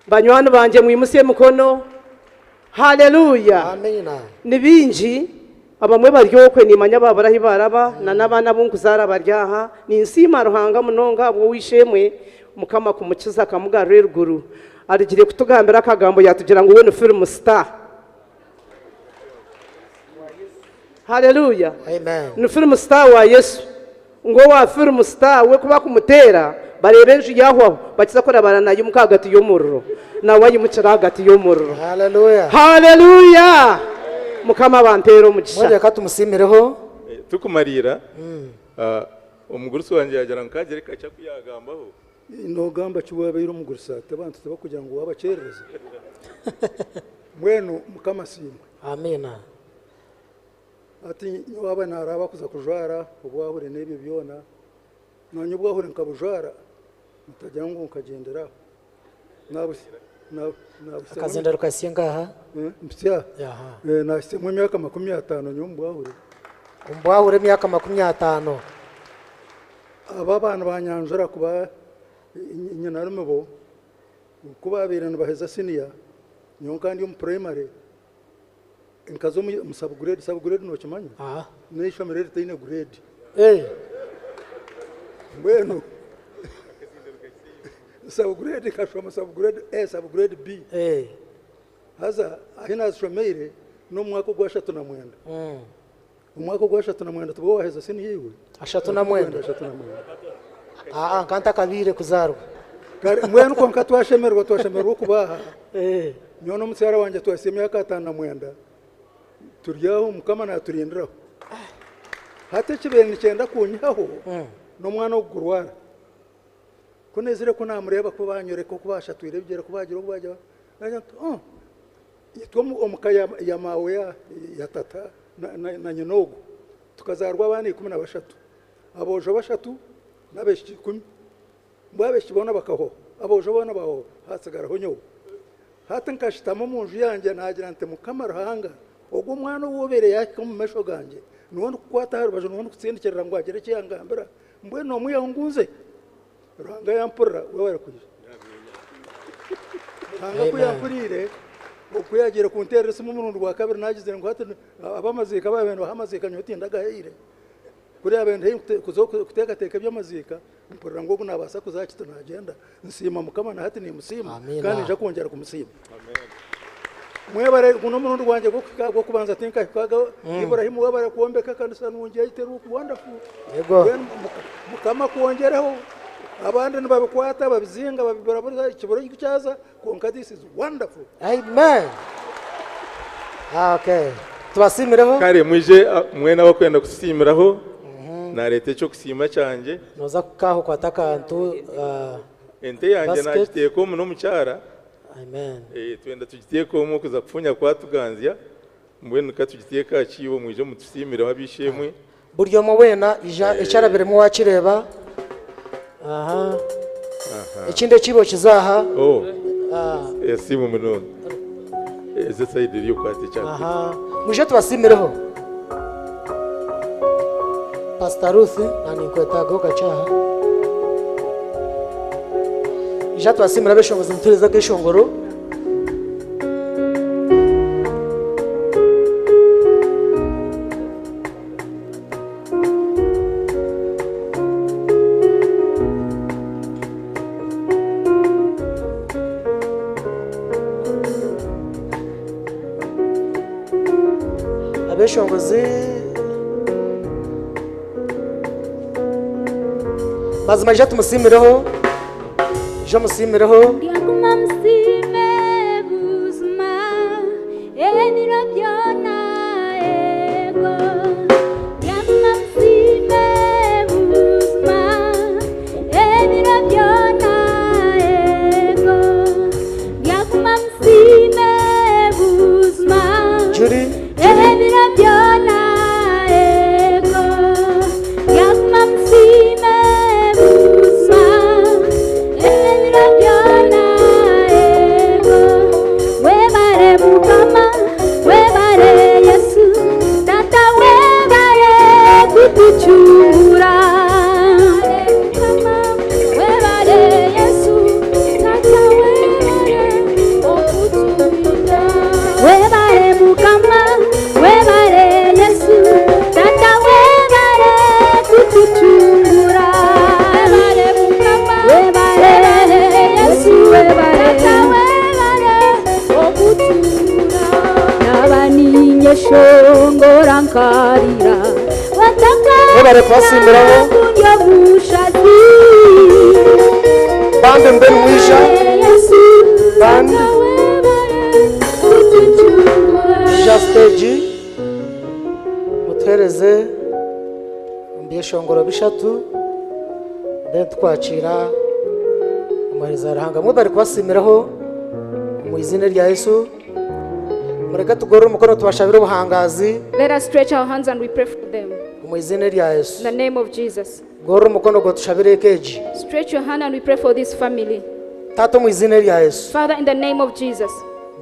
banywani bangye mwimutsye emikono. Haleluya! Ni baingi, abamwe bari okwe nimanya babura ahi baraba, na n'abaana abu nkuzaara bari aha. Ninsiima Ruhanga munonga ahabw'ow'eishe-emwe, Mukama kumukiza akamugarura eruguru. Arugire kutugambira akagambo yatugira ngu we ni film star. Haleluya! Amen. Ni film star wa Yesu. Ngu owa film star we ku bakumuteera bareeba enju yahwaho bakiza kurabana nayimuka ahagati y'omuriro. Nawe ayimukire ahagati y'omuriro. Haleluya. Haleluya! Mukama abampeere omugisha. Mbwenu reka tumusiimireho. Tukumariira, omugurusi wangye yaagira ngu kagire kakye aku yaagambaho. Noogamba ki waabaire omugurusi ati abantu tibakugira ngu waabakyerereza? Mbwenu Mukama asiimwe. Amiina. Hati nyowe waaba naaraaba kuza kujwara obwahure n'ebyo byona, naanye obwahure nkabujwara mutagira ngu nkagyendera aho. Akazindaro kahitsye nkaha? Mpitsye aha? Naahitsyemu emyaka 50 nyowe omu bwahure. Omu bwahure emyaka 50. Abo abaana banyanjura kuba nyinarume bo, ku baabaire nibaheza siniya, nyowe nkaba ndi omu purayimare, nkaza omu sabugureedi. Sabugureedi nookimanya? N'eishomero eritaine gureedi. Mbwenu sabugureedi nkashoma sabugureedi A, sabugureedi B. Haza ahi naazishomeire n'omu mwaka ogwa ashatu na mwenda. Omwaka ogwa 39 tibwo waaheza siniya iwe? 39? 39. Aa, nka ntakabaire kuzaarwa. Kare mbwenu kwonka twashemererwa, twashemererwa okuba aha. Nyowe n'omukyara wangye twahitsya emyaka 59 turi aho Mukama naaturindiraho. Hati ekibaire nikyenda kunyihaho n'omwana ogu kurwara. Ku naizire ku naamureeba ku baanyoreka oku baashatwire ebigyere, ku baagira oku baagira, naagira nti, oh, Itwe omu ka ya maawe ya tata na nyina ogwo tukazaarwa abaana 13, aboojo bashatu n'abaishiki ikumi. Mbwenu abaishiki boona bakahwaho, aboojo boona baahwaho, haatsigaraho nyowe. Hati nkashutama omu nju yangye naagira nti, Mukama Ruhanga, Ogwo omwana ou obaire yaahika omu maisho gangye, niwe ndikukwata aha rubaju, niwe ndikutsindikirira ngu agire eki yangambira. Mbwenu noomwihaho ngu nze? Ruhanga yampurira, webare kwija. Ruhanga ku Amen. yampuriire, ku yaagiire kunteerera esimu omurundi gwa kabiri, naagizire ngu hati ab'amaziika baabaire nibaha amaziika nyowe tindagahaire. Kuri yaabaire ndi haihi kuza kuteekateeka eby'amaziika, mpurira ngu ogu naabaasa kuza aha kiti naagyenda. Nsiima Mukama na hati niimusiima Amiina. kandi niinyija kwongyera kumusiima. Mwebare, guno omurundi gwangye gw'okuhika gw'okubanza tinkahikaga. Ibrahim webare kwombeka ekanisa nungi yaitu eri wonderful. Yego. Mbwenu Mukama akwongyereho. Abandi nibabikwata babizinga babiburaburira ekiburo kyaza kwonka this is wonderful. Amen. Okay. Tubasiimireho. Kare mwije mwena abakwenda kutusiimiraho, nareeta eky'okusiima kyangye. Noza kukaho okwate akantu. Ente yangye Basket. nagiteeka omu n'omukyara. Amen. Twenda tugiteeke omu kuza kufunya kwatuganzya, mbwenu ka tugiteeke aha kiibo mwije mutusiimireho ab'eishe-emwe. Buri omwe weena ija ekyarabiremu wakireeba. Aha. Ekindi ekiibo kize aha. Oh. Esiimu munonga. Ezi esayidi eri okwata ekya. Aha. Mwije tubasiimireho. Pastor Ruth na ninkwetaaga okakye aha. Ija tubasiimire abeshongozi mutuhereze akeshongoro. Abeshongozi mazima ija tumusiimireho, ija omusiimireho. Ndyaguma musiime buzima ebiro byona ego. Ndyaguma musiime buzima ebiro byona ego. Ndyaguma musiime buzima Judy, ebiro byona ego. Ndyaguma musiime buzima ebiro byona ego. Webare Mukama, webare Yesu, Tata webare kutuchungura. Webare Yesu, Tata webare okuturinda. Webare Mukama, webare Yesu, Tata webare kutuchungura. Webare Mukama, webare Yesu, webare Tata webare okutura. Nabaninyeshongora nkarira, wataka Webare kubasiimiraho. kundya bushazi. Band mbeni mwisha. Band. Ija stage. Mutuhereze ebyeshongoro bishatu. Then tukwakira omuhereza Ruhanga. Mwebare kubasiimiraho omu izina rya Yesu. Mureke tugorore omukono tubashabire obuhangazi Let us stretch our hands and we pray for them. omu izina rya Yesu. In the name of Jesus. Gorora omukono gwe tushabire eka egi. Stretch your hand and we pray for this family. Taata omu izina rya Yesu. Father, in the name of Jesus.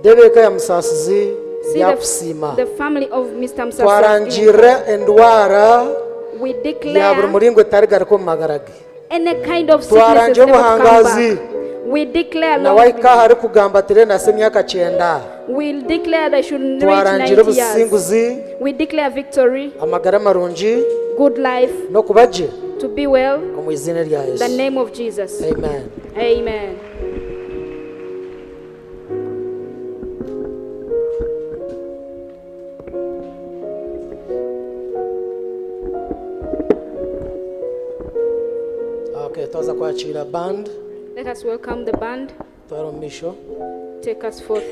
Deeba eka ya Musaasizi See yakusiima. the family of Mr. Musasizi. Twarangirira endwara We ya buri declare muringo etarigaruka omu magara ge. any kind of sickness is Twarangira never to come obuhangazi. back. We declare Nawe long ahika aha arikugamba ati nase emyaka 90. We declare they should reach Twarangira 90 years. obusinguzi, We declare victory, amagara marungi, good life, n'okuba gye to be well. omu izina rya In the Yesu. name of Jesus. Amen. Amen. Okay, twaza kwakira band Let us welcome the band. twara omu maisho. Take us forth.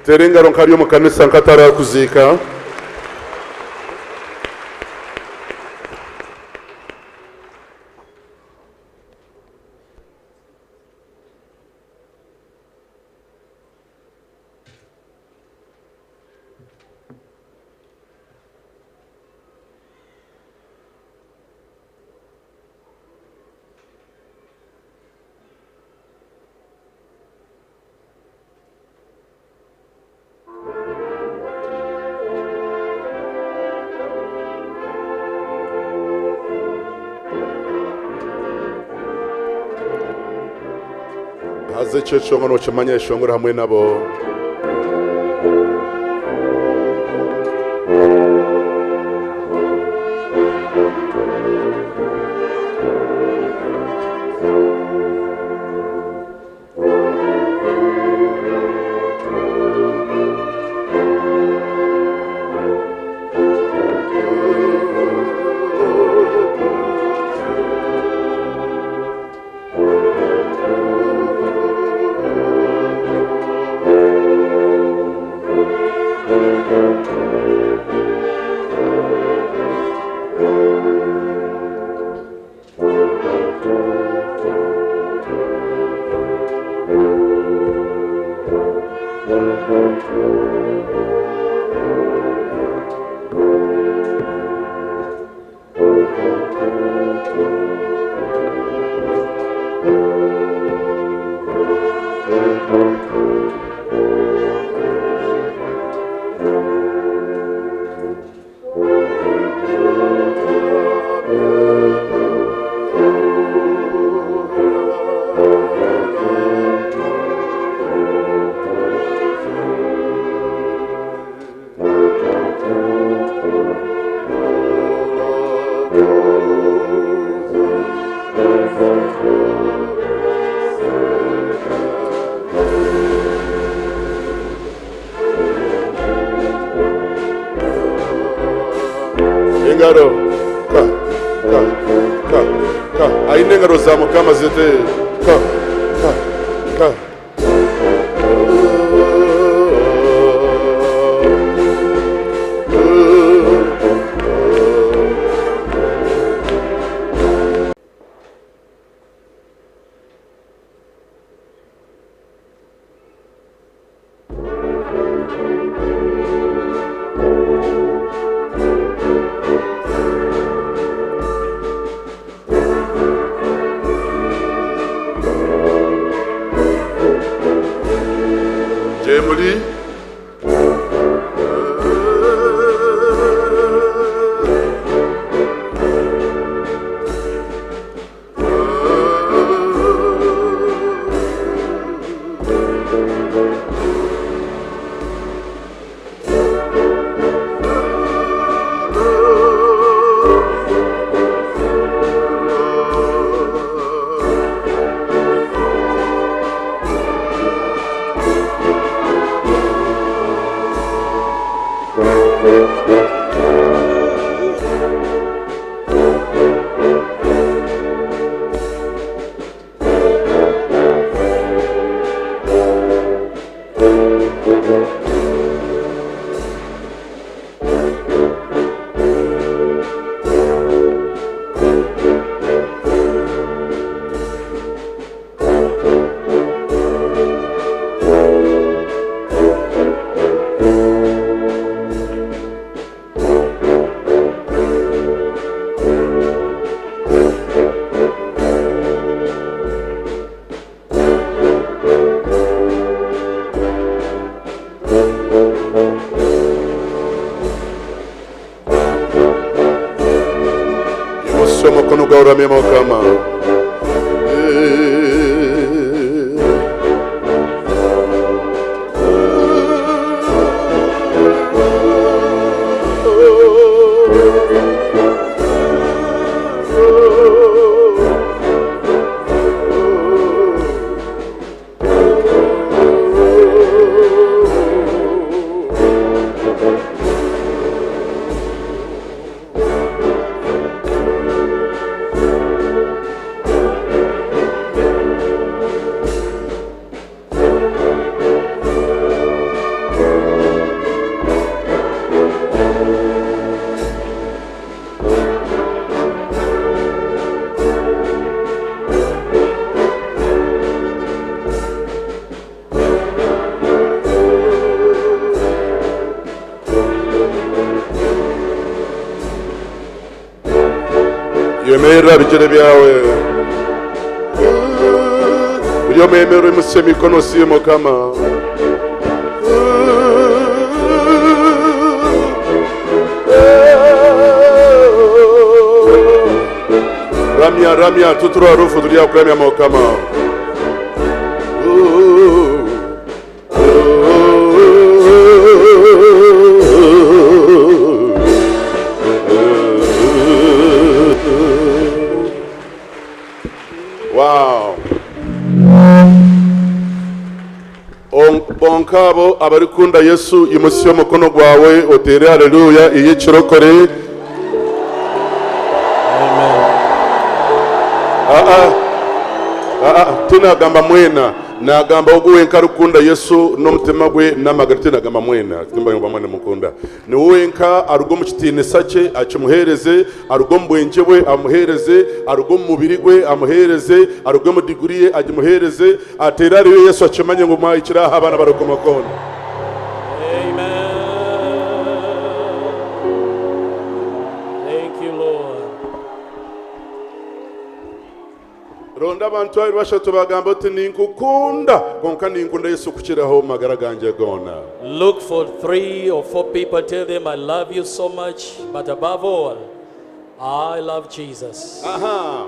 Tera engaro nkari omu kanisa nkatarakuziika. Haza ekyeshongoro nokimanya eshongoro hamwe nabo. Engaro ka ka ka ka aine engaro za Mukama zete ka ka ka. Imutsya omukono gwawe oramye Mukama. Yemerera bigyere byawe. Buri omwe yemerera oimutsye emikono osiime Mukama. Ramya, ramya, tutura harufu turi aha kuramya Mukama. Wow. Bonka abo abarikukunda Yesu, imutsya omukono gwawe oteere haleluya ey'ekirokore. Aa, aa, tinagamba mwena, nagamba ogu wenka arikukunda Yesu n'omutima gwe n'amagara. Tinagamba mwena, timba mwena mukunda. Niwe wenka aruga omu kitiinisa kye akimuheereze, aruga omu bwengye bwe amuheereze, aruga omu mubiri gwe amuheereze, aruga omu diguri ye agimuheereze, ateere ariyo Yesu akimanye ngu mwahikire aha abaana barikumakona. Thank you, Lord. Ronda abantu babiri bashatu bagamba oti ninkukunda konka ninkunda Yesu kukiraho magara gangye goona. Look for 3 or 4 people, tell them, I love you so much, but above all, I love Jesus. Aha.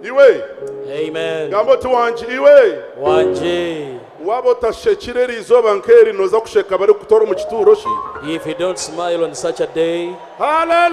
Iwe. Amen. Gamba oti wangi iwe. Wangi. Waba otashekire eri izooba nk'eri nooza kusheka barikukutora omu kituuro shi? If you don't smile on such a day, Hallelujah!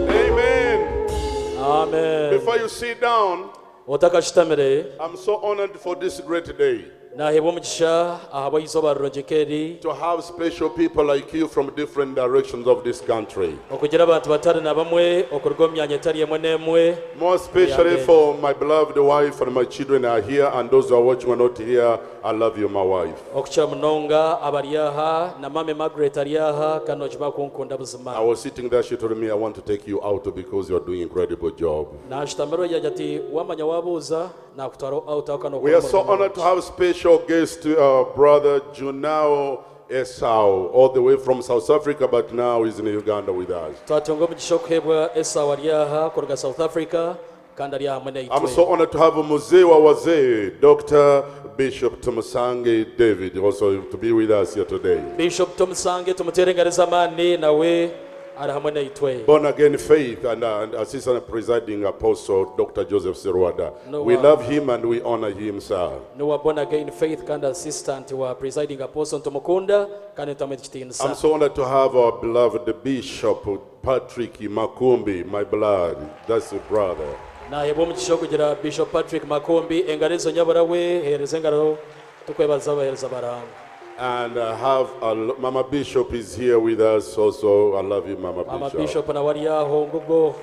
Amen. Amen. Before you sit down, Otakashitamire, I'm so honored for this great day. Naheebwa omugisha ahabw'eizooba rirungi nk'eri. To have special people like you from different directions of this country. Okugira abantu batari na bamwe okuruga omu myanya etari emwe n'emwe. More especially Amen. for my beloved wife and my children are here, and those who are watching are not here. I love you, my wife. Okukira munonga abari aha na mame Margaret ari aha kandi nokimanya kunkunda buzima. I was sitting there, she told me, I want to take you out because you are doing incredible job. Nashitamira yagira ati wamanya wabuuza nakutwara out aho kano We are so honored to have special guest, brother Junao Esau, all the way from South Africa, but now he's in Uganda with us. Twatunga omugisha okuheebwa Esau ari aha kuruga South Africa kandi ari aha hamwe naitwe. I'm so honored to have Mzee wa Wazee, Dr. Bishop Tomusange David, also to be with us here today. Bishop Tomusange tumutere engaro z'amaani nawe ari hamwe naitwe. Born again faith and assistant presiding apostle Dr. Joseph Serwada. No, We love him and we honor him, sir. Nowa born again faith kandi assistant wa presiding apostle tumukunda kandi tumuha ekitiinisa. I'm so honored to have our beloved Bishop Patrick Makumbi, my blood. That's a brother. Naheebwa omugisha okugira Bishop Patrick Makumbi engaro ezo nyabura we heereza engaro tukwebaza abaheereza baranga. And I have a, Mama Bishop is here with us also. I love you, Mama, Mama Bishop. Bishop nawe ari aho ngubwo.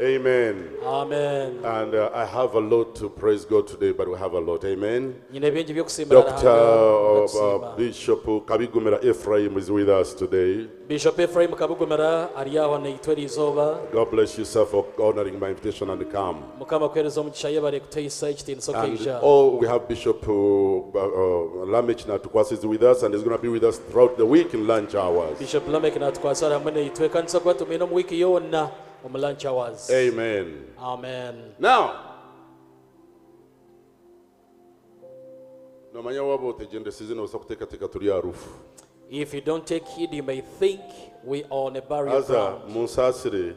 Amen. Amen. And I have a lot to praise God today, but we have a lot. Amen. Nyine bingi by'okusiimira Dr. Ruhanga. Bishop Kabigumira Ephraim is with us today. Bishop Ephraim Kabigumira ari aho naitwe eri izooba. God bless you, sir, for honoring my invitation and come. Mukama akuheereze omugisha yebare kuteisa ekitiinisa And okeija. all we have Bishop Lamech Natukwasi is with us, and he's going to be with us throughout the week in lunch hours. Bishop Lamech Natukwasi ari hamwe naitwe kandi tuza kuba tumwine omu wiiki yoona omu lunch hours. Amen. Amen. Now, Nomanya waba otegendesize nobaasa kuteekateeka turi aha rufu. If you don't take heed, you may think we are on a burial Haza ground. munsaasire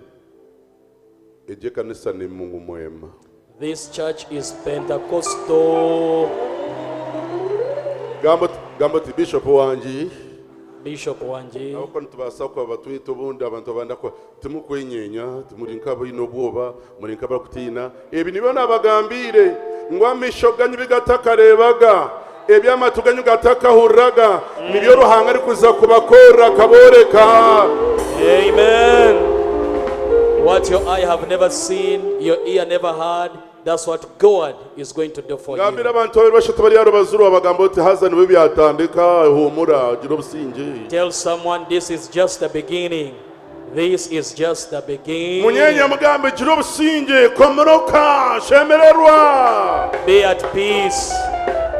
egi ekanisa ni Mungu mwema. This church is Pentecostal. Gamba gamba oti bishop wangi. Bishop wangi. Aho nitubaasa kuba batwita obundi abantu abandi akwa timukwenyenya timuri nk'abaine obwoba muri nk'abakutiina ebi nibyo nabagambiire ngu amaisho ganyu bigatakareebaga eby'amatu ganyu gatakahuriraga nibyo Ruhanga arikuza kubakorera akabooreka. Amen. What your eye have never seen, your ear never heard, that's what God is going to do for Gambira you. abantu babiri bashatu bari aha rubaju rwawe bagamba oti haza nibyo byatandika humura gira obusinge. Tell someone this is just the beginning. This is just the beginning. Munyenye mugambe gira obusinge komoroka shemererwa. Be at peace.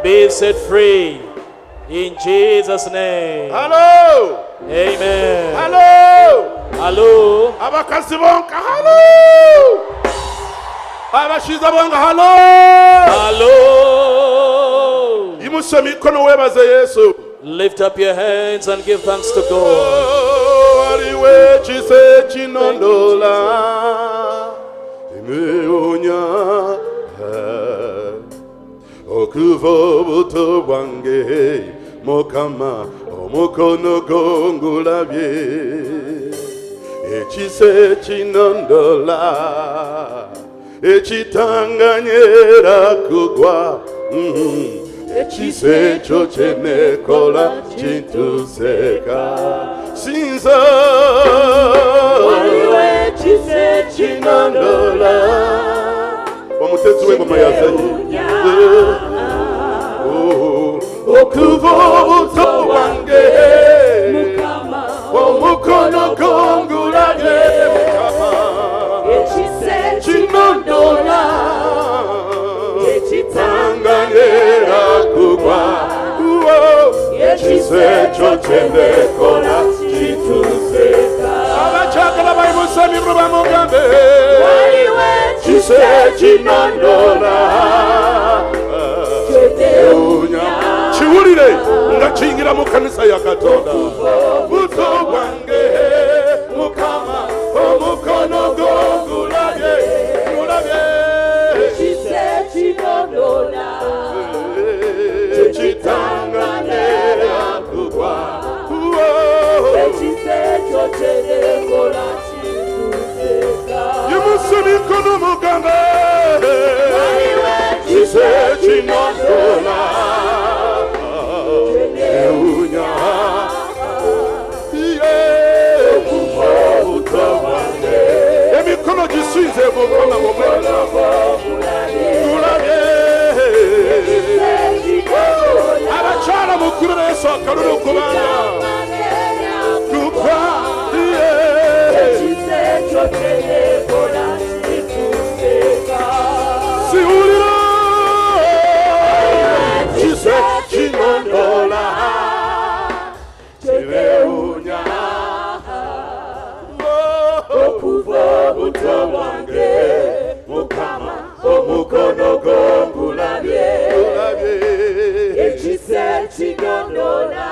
Be set free. In Jesus' name. Hello. Amen. Hello. Hello. Abakazi bonka hello. Abashiza bonka hello. Hello. Imusa mikono webaze Yesu. Lift up your hands and give thanks to God. Aliwe chise chinondola imeunya okuva obuto bwange mukama omukono gongulabye ekise kinondola ekitanganyera kugwa ekise ekyo kyenekola kintuseka sinza Waliwo ekise kinondola omutezi w'engoma yazanye okuva obuto bwange omukono gongulabye mukama ekise kinondola ekitanganyera kugwa ekise ekyo kyenekola kituseka abakyagala bayimusa emibiri bamugambe Waliwo ekise kinondola kyewuunya kiwulire nga kiyingira mu kanisa ya Katonda buto bwange mukama omukono gwo gulabye gulabye ekise kinondola ekitanganera kugwa ekise ekyo kyenekola kituseka yimusa emikono mugambe Waliwo ekise kinondola kyewuunya emikono gisuize mukona mumwena gulabye abakyala mukubira Yesu akalulu kubanga kugwa ekise ekyo kyenekola kituseka siwulira ekise kinondola kyewuunya okuva obuto bwange mukama omukono gwo ngulabye ekise kinondola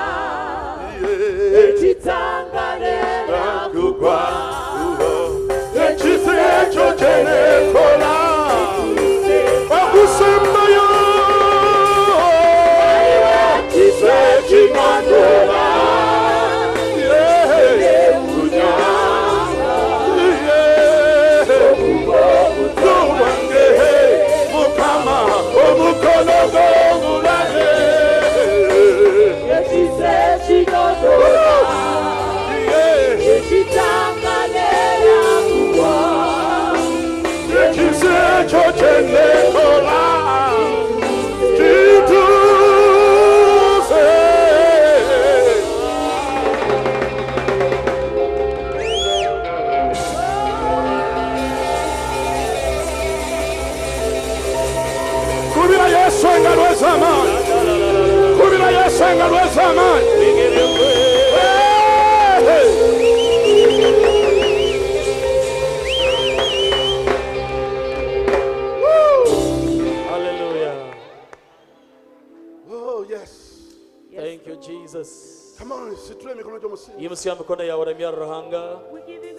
Come on, situla emikono gy'omusinga. Yimutsya mikono yawe oramya Ruhanga.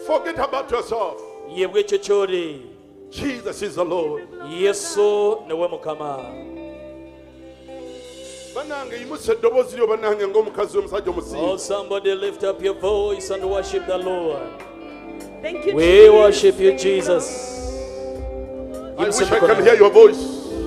Forget about yourself. Yebwa ekyo kyori. Jesus is the Lord. Yesu niwe Mukama. Banange yimusa eddoboozi lyo banange ng'omukazi w'omusajja omusinga. Oh, somebody lift up your voice and worship the Lord. Thank you, We Jesus. worship you, Jesus. I wish I can hear your voice.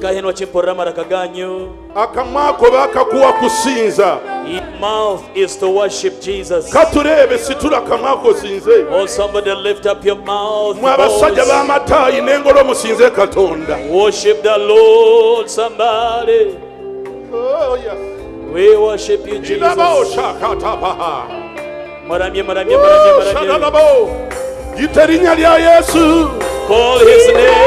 Kahenwa chimpurira amaraka ganyu. Akamwa ko bakakuwa kusinza. Your mouth is to worship Jesus. Katurebe situla akamwa ko sinze. Oh, somebody lift up your mouth. Mwe abasajja voice. b'amataayi n'engolo musinze Katonda. Worship the Lord, somebody. Oh, yes. We worship you, Jesus. Inabao shakatabaha. Muramye, muramye, muramye, muramye. Shadalabo. Yita erinnya lya Yesu. Call his name.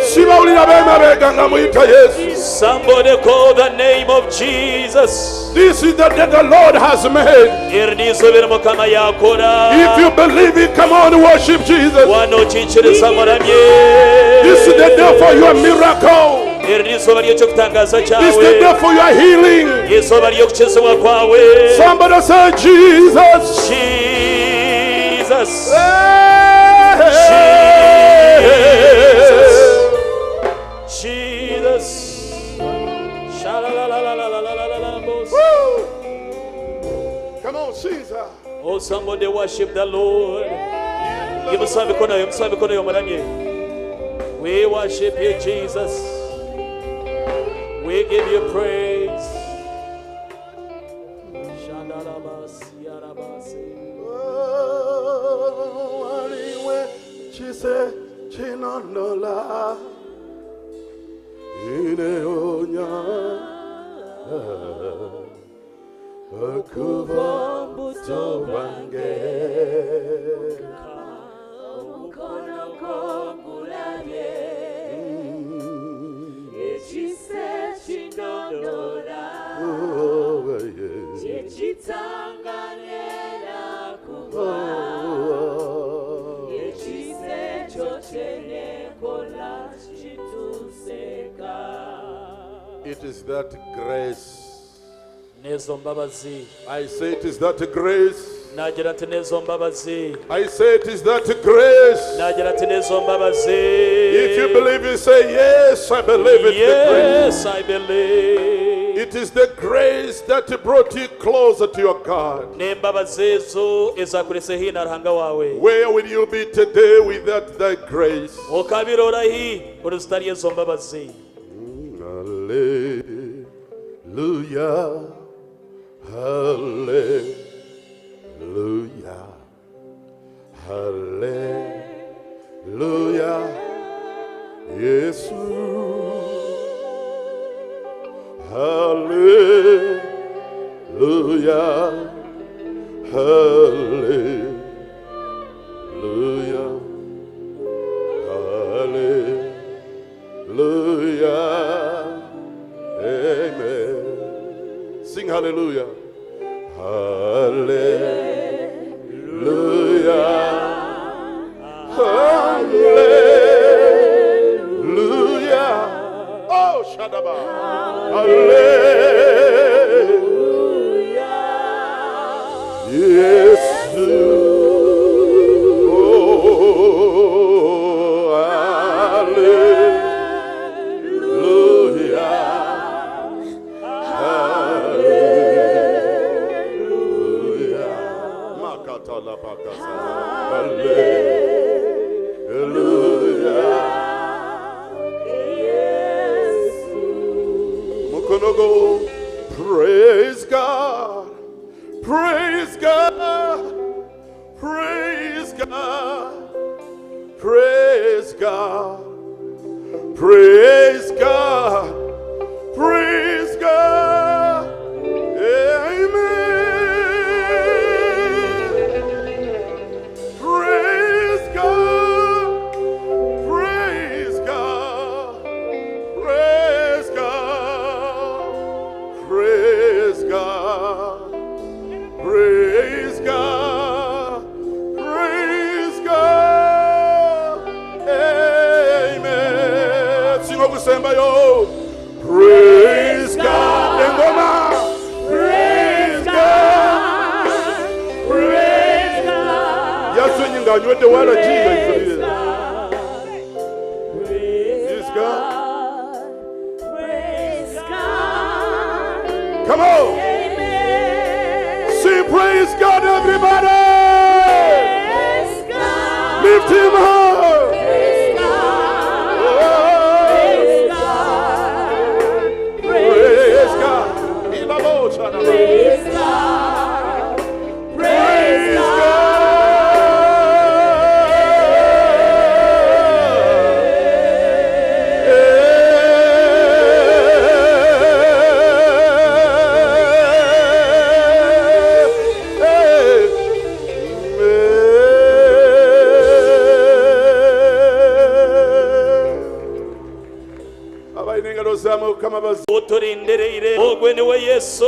Sibawulira b'emabega nga muyita Yesu. Somebody call the name of Jesus. This is the day the Lord has made. Eri n'izobera Mukama yakora. If you believe it, come on, worship Jesus. Wano okiikiriza muramye. This is the day for your miracle. Eri n'izooba ry'ekyokutangaza This is the kyawe. day for your healing. Izooba ry'okukizibwa kwawe. Somebody say, Jesus. Jesus. Jesus. Jesus. Sha-la-la-la-la-la-la-la-la-la. Come on, Caesar. Oh, somebody worship the Lord. Yimusa mikono yawe, yimusa mikono yawe muramye. We worship you, Jesus. We give you praise. Oh, waliwe chise chinondola ineonya okuva buto bwange Omukono gwo gulabye ekisa kinondola Oh, yeah. kyekitanganira kuba Oh, ekisa ekyo kyenekola kituseka. It is that grace. Nezo mbabazi. I say it is that grace. Nagira nti nezo mbabazi. I say it is that grace. Nagira nti nezo mbabazi. If you believe it, say yes, I believe it. The grace. Yes, I believe. It is the grace that brought you closer to your God. N'embabazi ezo ezakurese hina Ruhanga wawe. Where will you be today without that grace? Okabira orahi uri zitari ezo mbabazi. Hallelujah. Hallelujah. Hallelujah. Jesus. Hallelujah. Hallelujah. Hallelujah. Amen. Sing hallelujah. Hallelujah. Hallelujah. Oh, Shadaba. Hallelujah. Yes. Oh, hallelujah. Hallelujah. Makatalabakasa. Hallelujah. Mukonogo. Praise God. Praise God. Praise God. Praise God. Praise God. Praise God. Amen. Praise God. Praise God. Praise God. Praise God. Praise God. Praise God. Amen. Sing okusembayo. Praise God. Engoma. Anywedde waragi. Praise God. Praise God. Come on. Sing praise God, everybody. Praise God. Lift him high. Praise God. Praise God. Praise God. Praise God. Praise God. Abaine engalo zammwe Mukama bazi uturindirire ogwe niwe Yesu.